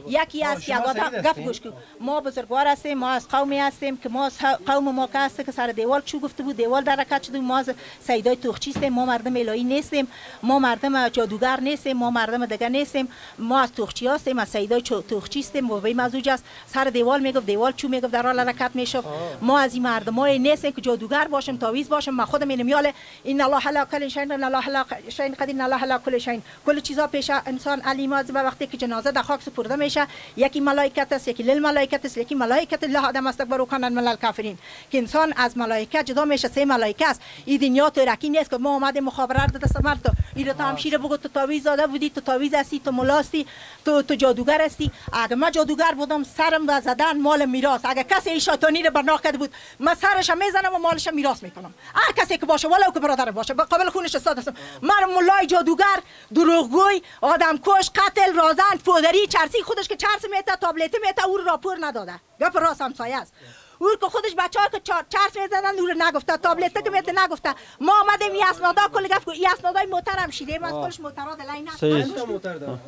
یکی است که آدم گپ گوش کو. ما بزرگوار هستیم، ما از قومی هستیم که ما قوم ما که است که سر دیوال چو گفته بود دیوال در حرکت شده. ما از سیدای توخچی هستیم، ما مردم الهی نیستیم، ما مردم جادوگر نیستیم، ما مردم دیگه نیستیم، ما از توخچی هستیم، از سیدای توخچی هستیم و به مزوج است. سر دیوال میگفت دیوال چو میگفت در حال حرکت میشد. ما از این مردمای نیستیم که جادوگر باشیم، تعویض باشیم. ما خودم اینم یاله ان الله علی کل شیء ان الله علی شیء قدیر ان الله علی کل شیء. کل چیزا پیش انسان علیم است. وقتی که جنازه در خاک سپرده میشه، یکی ملائکت است، یکی للملائکت است، یکی ملائکت الله آدم است برو کنن من الکافرین، که انسان از ملائکه جدا میشه. سه ملائکه است. این دنیا ترکی نیست که ما اومدیم مخابرات دست مرد تو اینو تو همشیره بگو تو تعویض داده بودی، تو تعویض هستی، تو ملاستی، تو جادوگر هستی. اگه من جادوگر بودم سرم و زدن مال میراث. اگه کسی این شیطانی رو برناخ کرده بود من سرش میزنم و مالش میراث میکنم. هر کسی که باشه ولو که برادر باشه به قابل خونش استاد هستم. من ملای جادوگر، دروغگوی، آدمکش، قتل، رازن، فودری، چرسی، خودش که چرس میته، تابلت میته، او راپور نداده. گپ راست همسایه است. او که خودش بچه‌ها که چرس میزدن او رو نگفته، تابلت که میته نگفته. ما آمدیم این اسنادا کل گپ این اسنادای محترم شیدیم از کلش محترا دلای نه.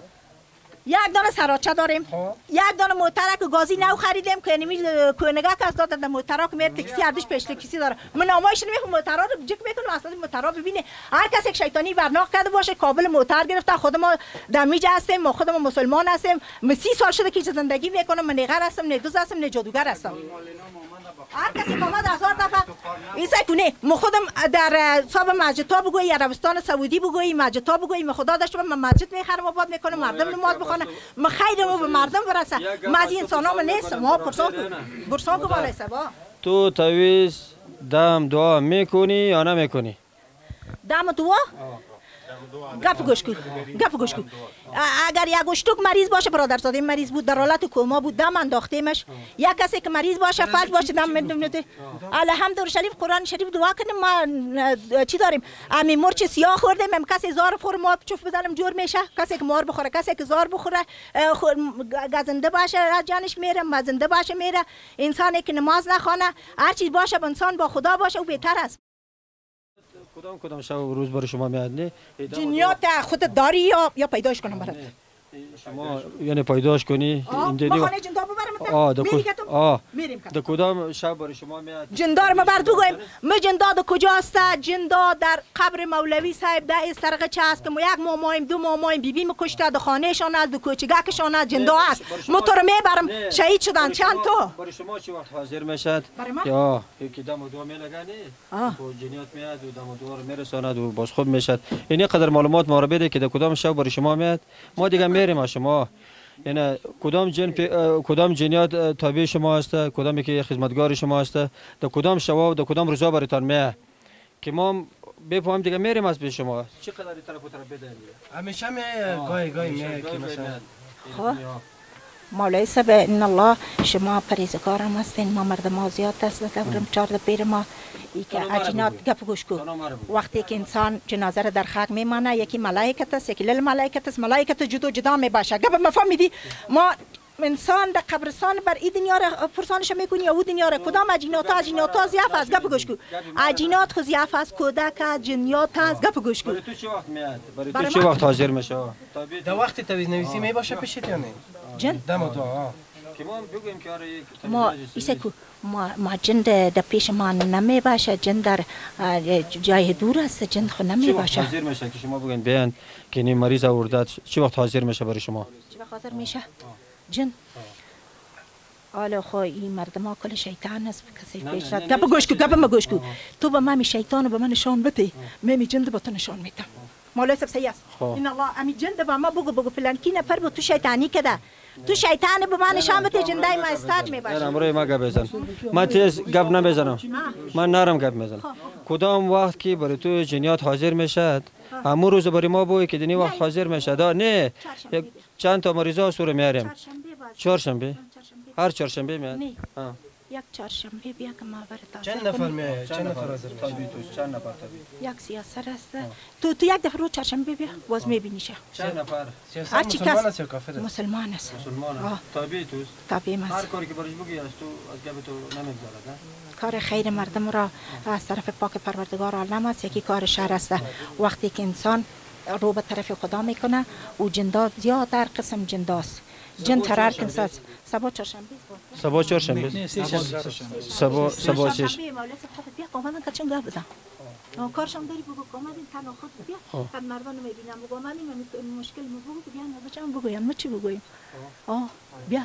یک دانه سراچه داریم، یک دانه موتره که گازی نو خریدیم که نمی کوهنگه که از داد در موترا که میره تکسی اردش پیش تکسی داره. من نامایش نمیخوام موترا رو جک میکنم اصلا موترا ببینه. هر کسی که شیطانی برناخ کرده باشه کابل موتر گرفته. خود ما دمیج هستیم، ما خود ما مسلمان هستیم. من 30 سال شده که زندگی میکنم، من نیغر هستم، نه دوز هستم، نه جادوگر هستم. هر کسی که آمد هزار دفعه این کنه. ما خودم در صاحب مسجد ها بگویی، عربستان سعودی بگویی، مسجد ها بگویی، من خدا داشتم من مسجد میخرم آباد میکنم، مردم نماز بخونه، من خیرم به مردم برسه. ما از این انسان ها نیستم. ما پرسان کو بالای سبا. تو تعویض دم دعا میکنی یا نمیکنی؟ دم دعا؟ گپ گوش کو، گپ گوش کو. اگر یک اشتوک مریض باشه، برادرزاده مریض بود، در حالت کوما بود، دم انداختیمش. یک کسی که مریض باشه، فلج باشه، دم میدونه. الحمد شریف قرآن شریف دعا کنیم. ما چی داریم؟ امی مرچ سیاه خوردیم، ام کسی زار خور ما چوف بزنم جور میشه. کسی که مار بخوره، کسی که زار بخوره، گزنده باشه جانش میره، مزنده باشه میره. انسانی که نماز نخوانه، هر چیز باشه، انسان با خدا باشه او بهتر است. کدام کدام شب و روز برای شما میاد؟ نه جنیات خودت داری یا پیداش کنم برات؟ شما یعنی پیداش کنی ما خانه جندا ببرم میریم در کدام شب برای شما میاد جندار ما برد بگویم ما جندا در کجا است؟ جندا در قبر مولوی صاحب در سرغچه است که ما یک مامایم دو مامایم بی بی کشته در خانهشان است در کوچگکشان است جندا است. ما تو رو میبرم شهید شدن چند تا برای شما چه وقت حاضر میشد؟ یا یکی دم و دو میلگنی و جنیات میاد و دم و دو رو میرساند و باز خوب میشد. این قدر معلومات ما رو بده که در کدام شب برای شما میاد ما دیگه میریم شما. یعنی کدام جن کدام جنیات تابع شما است، کدام که خدمتگار شما است، در کدام شوا و در کدام روزا براتان میاد که ما بفهمیم دیگه میریم از پیش شما. چقدر طرف و طرف بدهیم همیشه میاد گاهی گاهی میاد که مثلا خب مولای صاحب ان الله شما پریزکارم هستین، ما مردم ما زیاد است دورم چهار پیر ما ای که اجینات گپ گوش کو. وقتی که انسان جنازه را در خاک میمانه یکی ملائکت است یکی لل ملائکت است، ملائکت جدا جدا میباشه. گپ ما فهمیدی؟ ما انسان در قبرستان بر این دنیا را پرسانش میکنی یا او دنیا را کدام اجینات اجینات ضعف است. گپ گوش کو اجینات خو ضعف است، کودک جنیات است. گپ گوش کو برای تو چه وقت میاد؟ برای تو چه وقت حاضر میشه؟ در وقت تعویض نویسی میباشه پیشت یا نه؟ جن دم تو که ما بگویم که آره ما ایسکو ما جن در پیش ما نمی باشه، جن در جای دور است، جن خو نمی باشه. حاضر میشه که شما بگین بیان که این مریض آورده چه وقت حاضر میشه برای شما؟ چه وقت حاضر میشه؟ جن حالا خو این مردم ها کل شیطان است کسی پیش رد. گپ گوش کو گپ ما گوش کو تو به من شیطان به من نشان بده می جن به تو نشان میدم. مولوی صاحب صحیح است. ان الله امی جن به ما بگو بگو فلان کی نفر به تو شیطانی کده تو شیطان به من نشان بده جندای ما استاد می باشه. امروز ما گپ بزن من تیز گپ نمیزنم من نرم گپ میزنم. کدام وقت که برای تو جنیات حاضر میشد امو روز برای ما بوی که دنی وقت حاضر میشد. نه چند تا مریضا سور میاریم چهارشنبه هر چهارشنبه میاد. یک چهارشنبه بیا که ما برات چند نفر میاد؟ چند نفر حاضر میشه؟ چند نفر طبیعی یک سیاسر است. تو یک دفعه رو چهارشنبه بیا باز میبینیشه. چند نفر؟ هر چی مسلمان است یا کافر است؟ مسلمان است. مسلمان تابع توست؟ تابع است. هر کاری که برش بگی از تو از گپ تو نمیگذرد نه؟ کار خیر مردم را از طرف پاک پروردگار عالم است، یکی کار شر است. وقتی که انسان رو به طرف خدا میکنه او جندا زیاد هر قسم جنداست. جن ترار کن ساز سبا چهارشنبه سبا چهارشنبه سبا سبا چش بیا قومن که چون گپ بزن کارشم داری بگو قومن تنها خود بیا بعد مردم میبینم بگو من این مشکل مو بگو بیا ما بچم بگویم ما چی بگویم بیا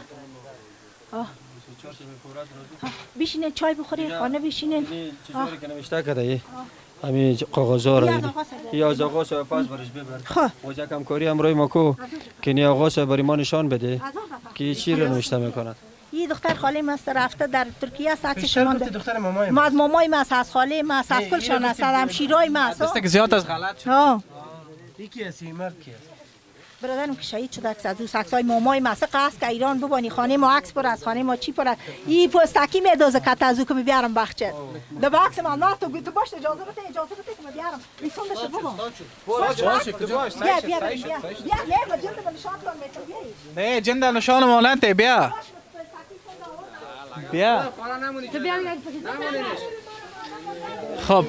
بشینه چای بخوری خانه بشینه. چیزی که نوشته کرده ای همین کاغذها را یا از آقا صاحب پس برش ببر. خب یک همکاری همراه ما کو که نی آقا صاحب برای ما نشان بده که چی رو نوشته میکنند. این دختر خاله ما رفته در ترکیه است. عکسش مانده. دختر مامای ما از مامای ما از خاله ما از کلشان است، همشیرای ما است. دست که زیاد از غلط شد. یکی است مرد کی است؟ برادرم که شهید شده عکس از او عکسای مامای ما است که ایران ببانی خانه ما عکس پر از خانه ما چی پر است. این پستکی میدوزه کت از او که میبرم بخچه. د عکس من نه تو تو باش اجازه بده اجازه بده که میبرم. ریسوندش بگو. باشه کجا؟ بیا بیا بیا. بیا نه ما جند به نشان کن میتم. نه جند نشان مالنت بیا. بیا. خب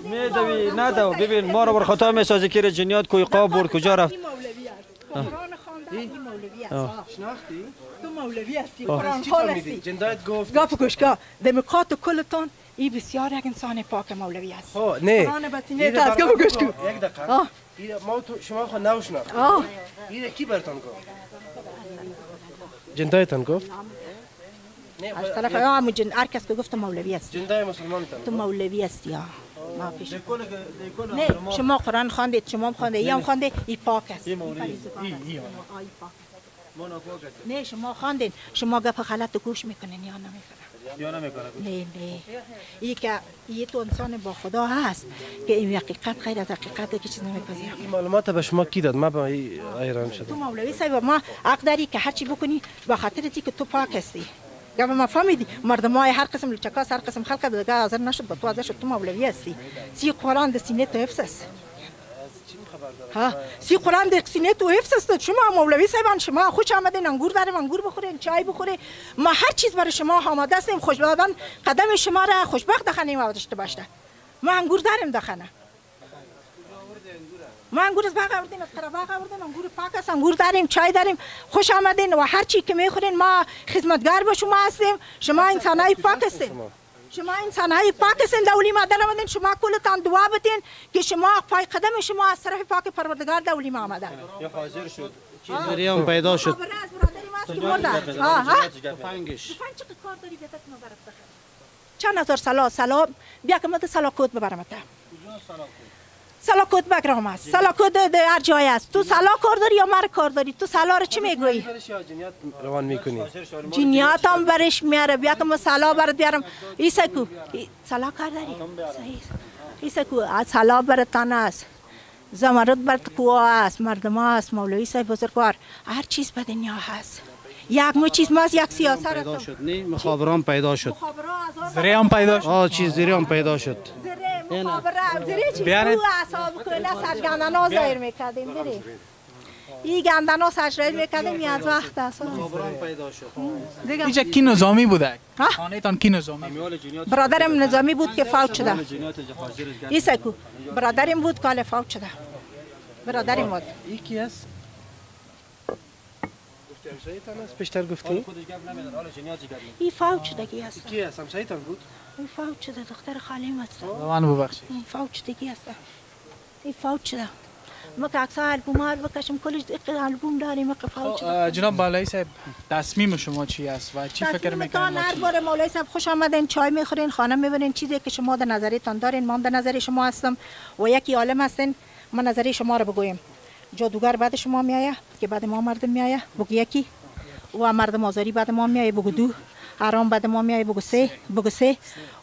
میدوی ندو ببین ما رو بر خطا میسازی که جنیات کوی قاب برد کجا رفت؟ قرآن خوانده این مولوی است. شناختی؟ تو مولوی هستی قرآن خوان هستی. جندایت گفت گپ گوشگاه دمقات کلتون این بسیار یک انسان پاک مولوی است. خب نه قرآن بتینه از گپ گوش کن. یک دقیقه ما تو شما خو نوشناخت. این کی براتون گفت؟ جندایتان گفت؟ از طرف ها جن هر کس که گفت مولوی است. جندای مسلمان تو مولوی هستی ها. ما پیش نه شما قرآن خواندید شما هم خوانده ای هم خوانده ای پاک است. ای نه شما خواندین شما گپ غلط گوش میکنین یا نمیکنن یا نمیکنه نه نه ای که ای تو انسان با خدا هست که این حقیقت غیر از حقیقت که چیز نمیپذیره. این معلومات به شما کی داد؟ ما به حیران شدم. تو مولوی صاحب ما حق داری که هر چی بکنی به خاطر که تو پاک هستی. گفت ما فهمیدی مردم های هر قسم لچکاس هر قسم خلق دیگه حاضر نشد با تو حاضر شد. تو مولوی هستی سی قرآن در سینه تو حفظ است. ها سی قرآن در سینه تو حفظ است. شما مولوی صاحبان شما خوش آمدین انگور داریم انگور بخورین چای بخورین ما هر چیز برای شما آماده هستیم. خوشبختان قدم شما را خوشبخت دخنیم داشته باشه. ما انگور داریم دخنه. ما انگور از باغ آوردیم، از قره باغ آوردیم، انگور پاک است، انگور داریم، چای داریم. خوش آمدین و هر چی که میخورین ما خدمتگار به شما هستیم. شما انسانای پاک هستین. شما انسانهای پاک هستین، دولی ما در آمدین. شما کلتان دعا بتین که شما پای قدم شما از طرف پاک پروردگار دولی ما آمده. یا حاضر شد. چیزی هم پیدا شد. از برادری ماست که مرده. ها ها. تفنگش. تفنگ چه کار داری بیات ما برات بخر. چند هزار سلا سلا بیا که ما سلا کود ببرم تا. سلا کود بگرام است. سلا کود هر جای است. تو سلا کار داری یا مر کار داری؟ تو سلا رو چی میگویی؟ روان میکنی. جنیات هم برش میاره. بیا که ما سلا برات بیارم. ایسا کو سلا کار داری؟ ایسا کو سلا براتان است. زمرد برات کوه است، مردم است، مولوی صاحب بزرگوار، هر چیز به دنیا هست. یک مو چیز ماست، یک سیاست پیدا شد. نه مخابران پیدا شد. زری هم پیدا شد. آه چیز زری هم پیدا شد. زری مخابره زری چیز تو اعصاب کله سرگندنا ظاهر میکردیم. بری این گندنا سرشاید میکردیم از وقت است. مخابران پیدا شد. اینجا کی نظامی بوده؟ خانه تان کی نظامی؟ برادرم نظامی بود که فوت شده. ایسا کو برادرم بود که فوت شده. برادرم بود. یکی است همسایه‌تان است؟ پیشتر گفتی؟ این فوت شدگی است. کی است؟ همسایه‌تان بود؟ این فوت شده، دختر خالیم است. من ببخشید. این فوت شدگی است. این فوت شده. ما که عکس‌ها آلبوم بکشم کلش آلبوم داریم که فوت شده. جناب بالایی صاحب تصمیم شما چی است و چی فکر می‌کنید؟ هر بار مولوی صاحب خوش آمدین، چای میخورین، خانه میبرین، چیزی که شما در نظرتان دارین ما در نظر شما هستم و یکی عالم هستین. من نظری شما رو بگویم. جادوگر بعد شما میایه که بعد ما مردم میایه بگو یکی، و مردم آزاری بعد ما میایه بگو دو، حرام بعد ما میایه بگو سه، بگو سه،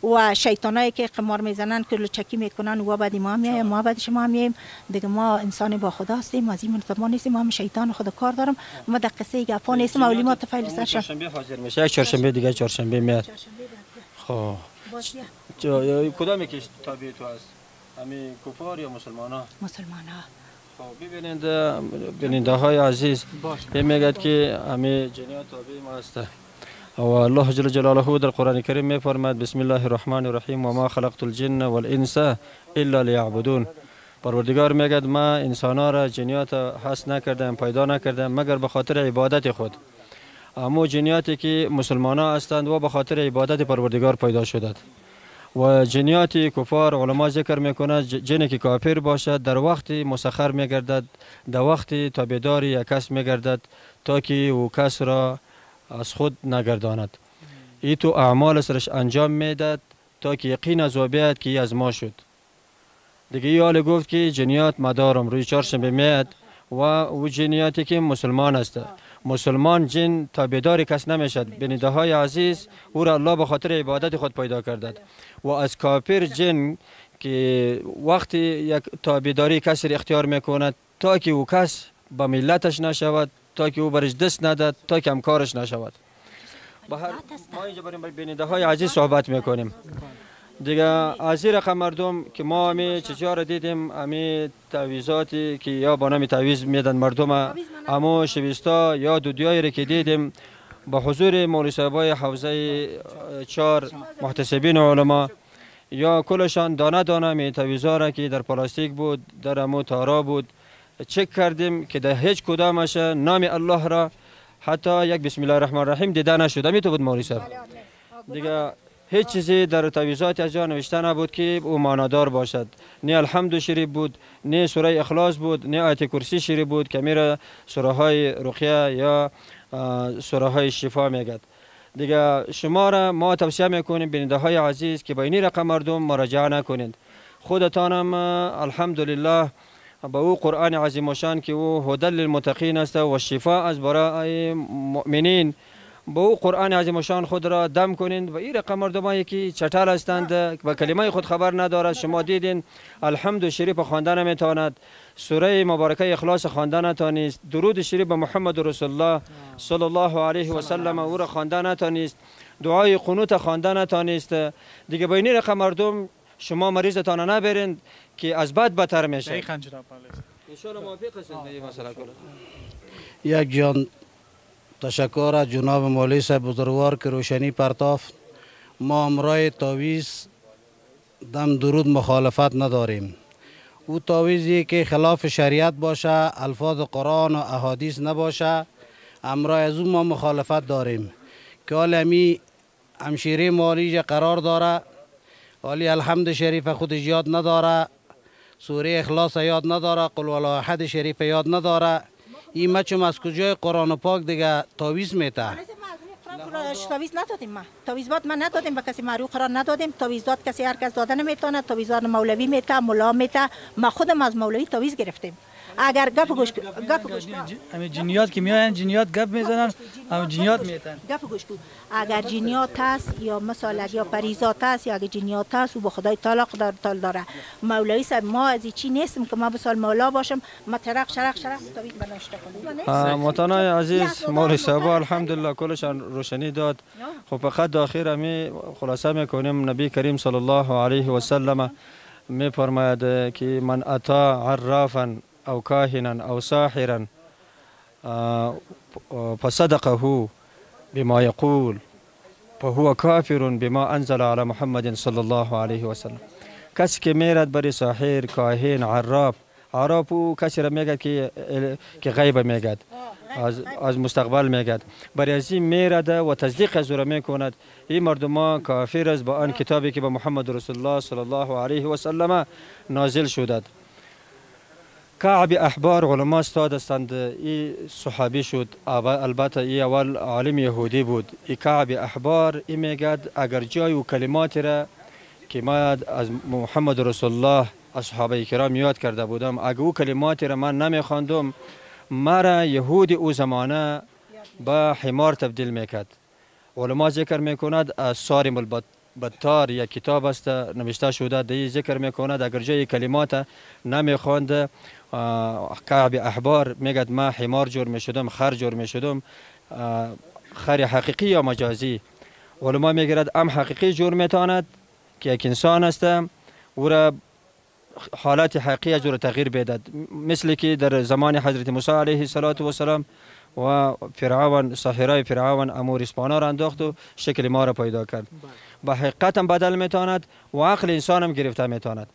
و شیطانایی که قمار میزنن که لچکی میکنن و بعد ما میایه، ما بعد شما میایم دیگه. ما انسان با خدا هستیم، از این ما نیستیم، ما هم شیطان خدا کار دارم. ما در قصه گپا نیستیم. اولی ما تفیل سر شد. چهارشنبه حاضر میشه، چهارشنبه دیگه چهارشنبه میاد. خب کدام یکیش تابع تو است؟ همین کفار یا مسلمان ها؟ مسلمان ها. خب ببینید بیننده های عزیز، این میگد که همه جنیات تابع ما است. و الله جل جلاله در قرآن کریم میفرماید بسم الله الرحمن الرحیم و ما خلقت الجن والانس الا لیعبدون. پروردگار میگد ما انسان ها را جنیات هست نکردم، پیدا نکردم مگر به خاطر عبادت خود. امو جنیاتی که مسلمان ها هستند و به خاطر عبادت پروردگار پیدا شدند. و جنیات کفار علما ذکر میکند جنی که کافر باشد در وقت مسخر میگردد، در وقت تابعدار یک کس میگردد تا که او کس را از خود نگرداند. ای تو اعمال سرش انجام میداد تا که یقین از او بیاد که از ما شد. دیگه ای حال گفت که جنیات مدارم روی چهارشنبه میاد و او جنیاتی که مسلمان است. مسلمان جن تابعدار کس نمیشد. بیننده های عزیز، او را الله به خاطر عبادت خود پیدا کردد. و از کافر جن که وقتی یک تابعداری کسی را اختیار میکند تا که او کس به ملتش نشود، تا که او برش دست نداد، تا که همکارش نشود. ما اینجا بریم بیننده های عزیز صحبت میکنیم. دیگه از این رقم مردم که ما همی چیزا رو دیدیم، همی تعویضاتی که یا با نام تعویض میدن مردم، امو شویستا یا دودیایی رو که دیدیم با حضور مولوی صاحبای حوزه 4 محتسبین علما یا کلشان دانه دانه می تعویضا را که در پلاستیک بود، در امو تارا بود، چک کردیم که در هیچ کدامش نام الله را حتی یک بسم الله الرحمن الرحیم دیده نشد. همی تو بود مولوی صاحب. دیگه هیچ چیزی در تعویضات از جا نوشته نبود که او معنادار باشد. نه الحمد شریف بود، نه سوره اخلاص بود، نه آیت کرسی شریف بود که میره سوره های رقیه یا سوره های شفا میگد. دیگه شما را ما توصیه میکنیم بیننده های عزیز که با این رقم مردم مراجعه نکنید. خودتانم الحمدلله با او قرآن عظیم شان که او هدی للمتقین است و شفا از برای مؤمنین، با او قرآن عظیم شان خود را دم کنید. و این رقم مردمایی که چتل هستند و کلمه خود خبر ندارد، شما دیدین الحمد شریف خواندن نمیتواند، سوره مبارکه اخلاص خواندن نتانیست، درود شریف به محمد رسول الله صلی الله علیه و سلم او را خواندن نتانیست، دعای قنوت خواندن نتانیست. دیگه با این رقم مردم شما مریضتان نبرند که از بد بدتر میشه. ان شاء الله موافق هستید به این مسئله. یک جان تشکر از جناب مولوی صاحب بزرگوار که روشنی پرتافت. ما امرای تعویض دم درود مخالفت نداریم او تعویذی که خلاف شریعت باشه، الفاظ قرآن و احادیث نباشه، امرای از او ما مخالفت داریم که حال امی همشیره مالیج قرار داره، حالی الحمد شریف خودش یاد نداره، سوره اخلاص یاد نداره، قل والله احد شریف یاد نداره. این مچم از کجای قرآن پاک دیگه تعویذ میته؟ تعویذ ندادیم، ما تعویذ باد ما ندادیم به کسی، معروف قرار ندادیم. تعویذ داد کسی هر کس داده نمیتونه، تعویذ داد مولوی میته، ملا میته. ما خودم از مولوی تعویذ گرفتیم. اگر گپ گوش گپ گوش همین جنیات که میاین جنیات گپ میزنن، هم جنیات میتن. گپ گوش کو اگر جنیات هست یا مثلا یا پریزات هست یا اگر جنیات هست و به خدای تعالی قدرت داره. مولوی صاحب ما از چی نیستم که ما به سال مولا باشم، ما ترق شرق شرق تعویذ بناشته کنم. متنای عزیز مولوی صاحب الحمدلله کلشان روشنی داد. خب فقط داخل همی خلاصه میکنیم نبی کریم صلی الله علیه و سلم میفرماید که من اتا عرافا أو كاهنا أو ساحرا فصدقه بما يقول فهو كافر بما أنزل على محمد صلى الله عليه وسلم. کسی که میرد برای ساحر، کاهن، عراف، عراف او کسی را میگد که غیب میگد، از مستقبل میگد، برای از این میرد و تصدیق از او را میکند. این مردم کافر است با آن کتابی که به محمد رسول الله صلی الله علیه و سلم نازل شده. کعب احبار علما استاد هستند، ای صحابی شد، البته ای اول عالم یهودی بود. ای کعب احبار ای میگد اگر جای و کلمات را که ما از محمد رسول الله از صحابه کرام یاد کرده بودم، اگر او کلمات را من نمیخواندم مرا یهود او زمانه به حمار تبدیل میکرد. علما ذکر میکند از صارم البتار یک کتاب است نوشته شده، دی ذکر میکند اگر جای کلمات نمیخواند کعب احبار میگد ما حمار جور میشدم، خر جور میشدم، خر حقیقی یا مجازی. علما میگرد ام حقیقی جور میتواند که یک انسان است او را حالت حقیقی از او را تغییر بدهد، مثل که در زمان حضرت موسی علیه السلام و فرعون، ساحرای فرعون امور اسپانا را انداخت و شکل ما را پیدا کرد. به حقیقت هم بدل میتواند و عقل انسان هم گرفته میتواند.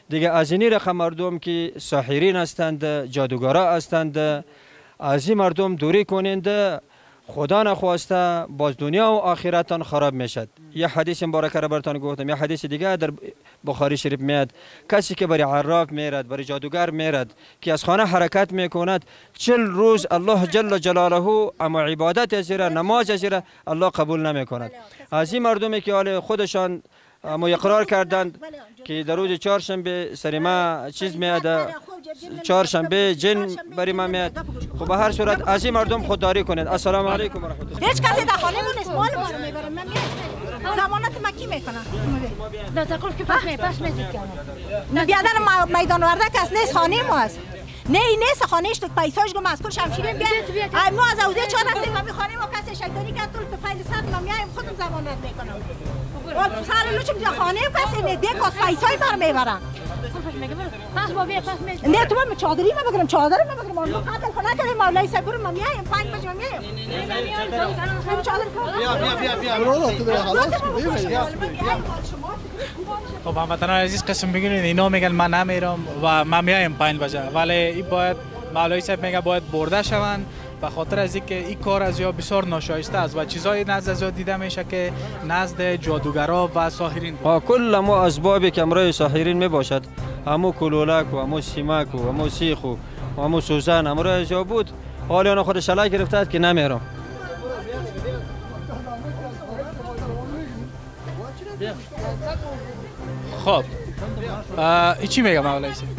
دیگه از این رقم مردم که ساحرین هستند، جادوگرا هستند، از این مردم دوری کنند. خدا نخواسته باز دنیا و آخرتان خراب میشد. یه حدیث مبارک را براتون گفتم، یه حدیث دیگه در بخاری شریف میاد کسی که برای عراف میرد، برای جادوگر میرد که از خانه حرکت میکند 40 روز الله جل جلاله اما عبادت ازیره، نماز ازیره الله قبول نمیکند. از این مردمی که حال خودشان اما اقرار کردند که در روز چهارشنبه سر ما چیز میاد، چهارشنبه جن برای ما میاد. خب به هر صورت از این مردم خودداری کنید. السلام علیکم و رحمت الله. هیچ کسی در خانه ما نیست، مال ما رو میبره. من میام ضمانت ما کی میکنه؟ در تقول که پس می پس می بیادر میدان ورده کس نیست، خانه ما است. نه نیست خانهش تو پیساش گم از کل شمشیریم بیا. ما از اوزه چهار هستیم و میخوانیم و کسی شیطانی کرد طول فایل صد ما میایم خودم ضمانت میکنم. سر لوچم در خانه کسی نه دیگه کس پیسای بر میبرن. نه تو من چادری ما بگیرم، چادر ما بگیرم. ما قتل خونه کردیم مولای صاحب برو ما میایم 5 بجه ما میایم. چادر بیا بیا بیا بیا. خب هموطنان عزیز قسم بگیرید اینا میگن من نمیرم و من میایم 5 بجه، ولی این باید مولای صاحب میگه باید برده شوند به خاطر از اینکه این کار از یا بسیار ناشایسته است و چیزای نزد از دیده میشه که نزد جادوگرا و ساحرین بود. کل ما اسبابی که امرای ساحرین میباشد، همو کلولک و همو سیمک و همو سیخ و همو سوزن امرای از بود، حالا آنها خود شلای گرفته که نمیرم. خب این چی میگه مولای صاحب؟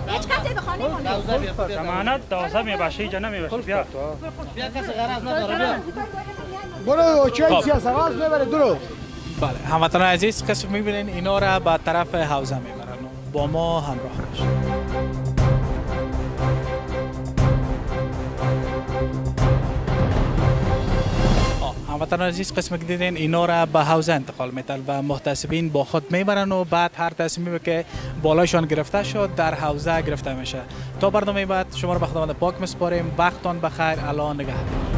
هیچ کسی به خانه ما نیست. ضمانت دوازه میباشه، اینجا نمیباشه. بیا بیا کسی غرض نداره، بیا برو چای سیاست غاز میبره درو. بله هموطنان عزیز قسم میبینین اینا را به طرف حوزه میبرن، با ما همراه باشید. هموطنان عزیز قسم که دیدین اینا را به حوزه انتقال میتن و محتسبین با خود میبرن و بعد هر تصمیمی که بالایشان گرفته شد در حوزه گرفته میشه. تا برنامه بعد شما را به خداوند پاک میسپاریم. وقتان بخیر. الله نگهدار.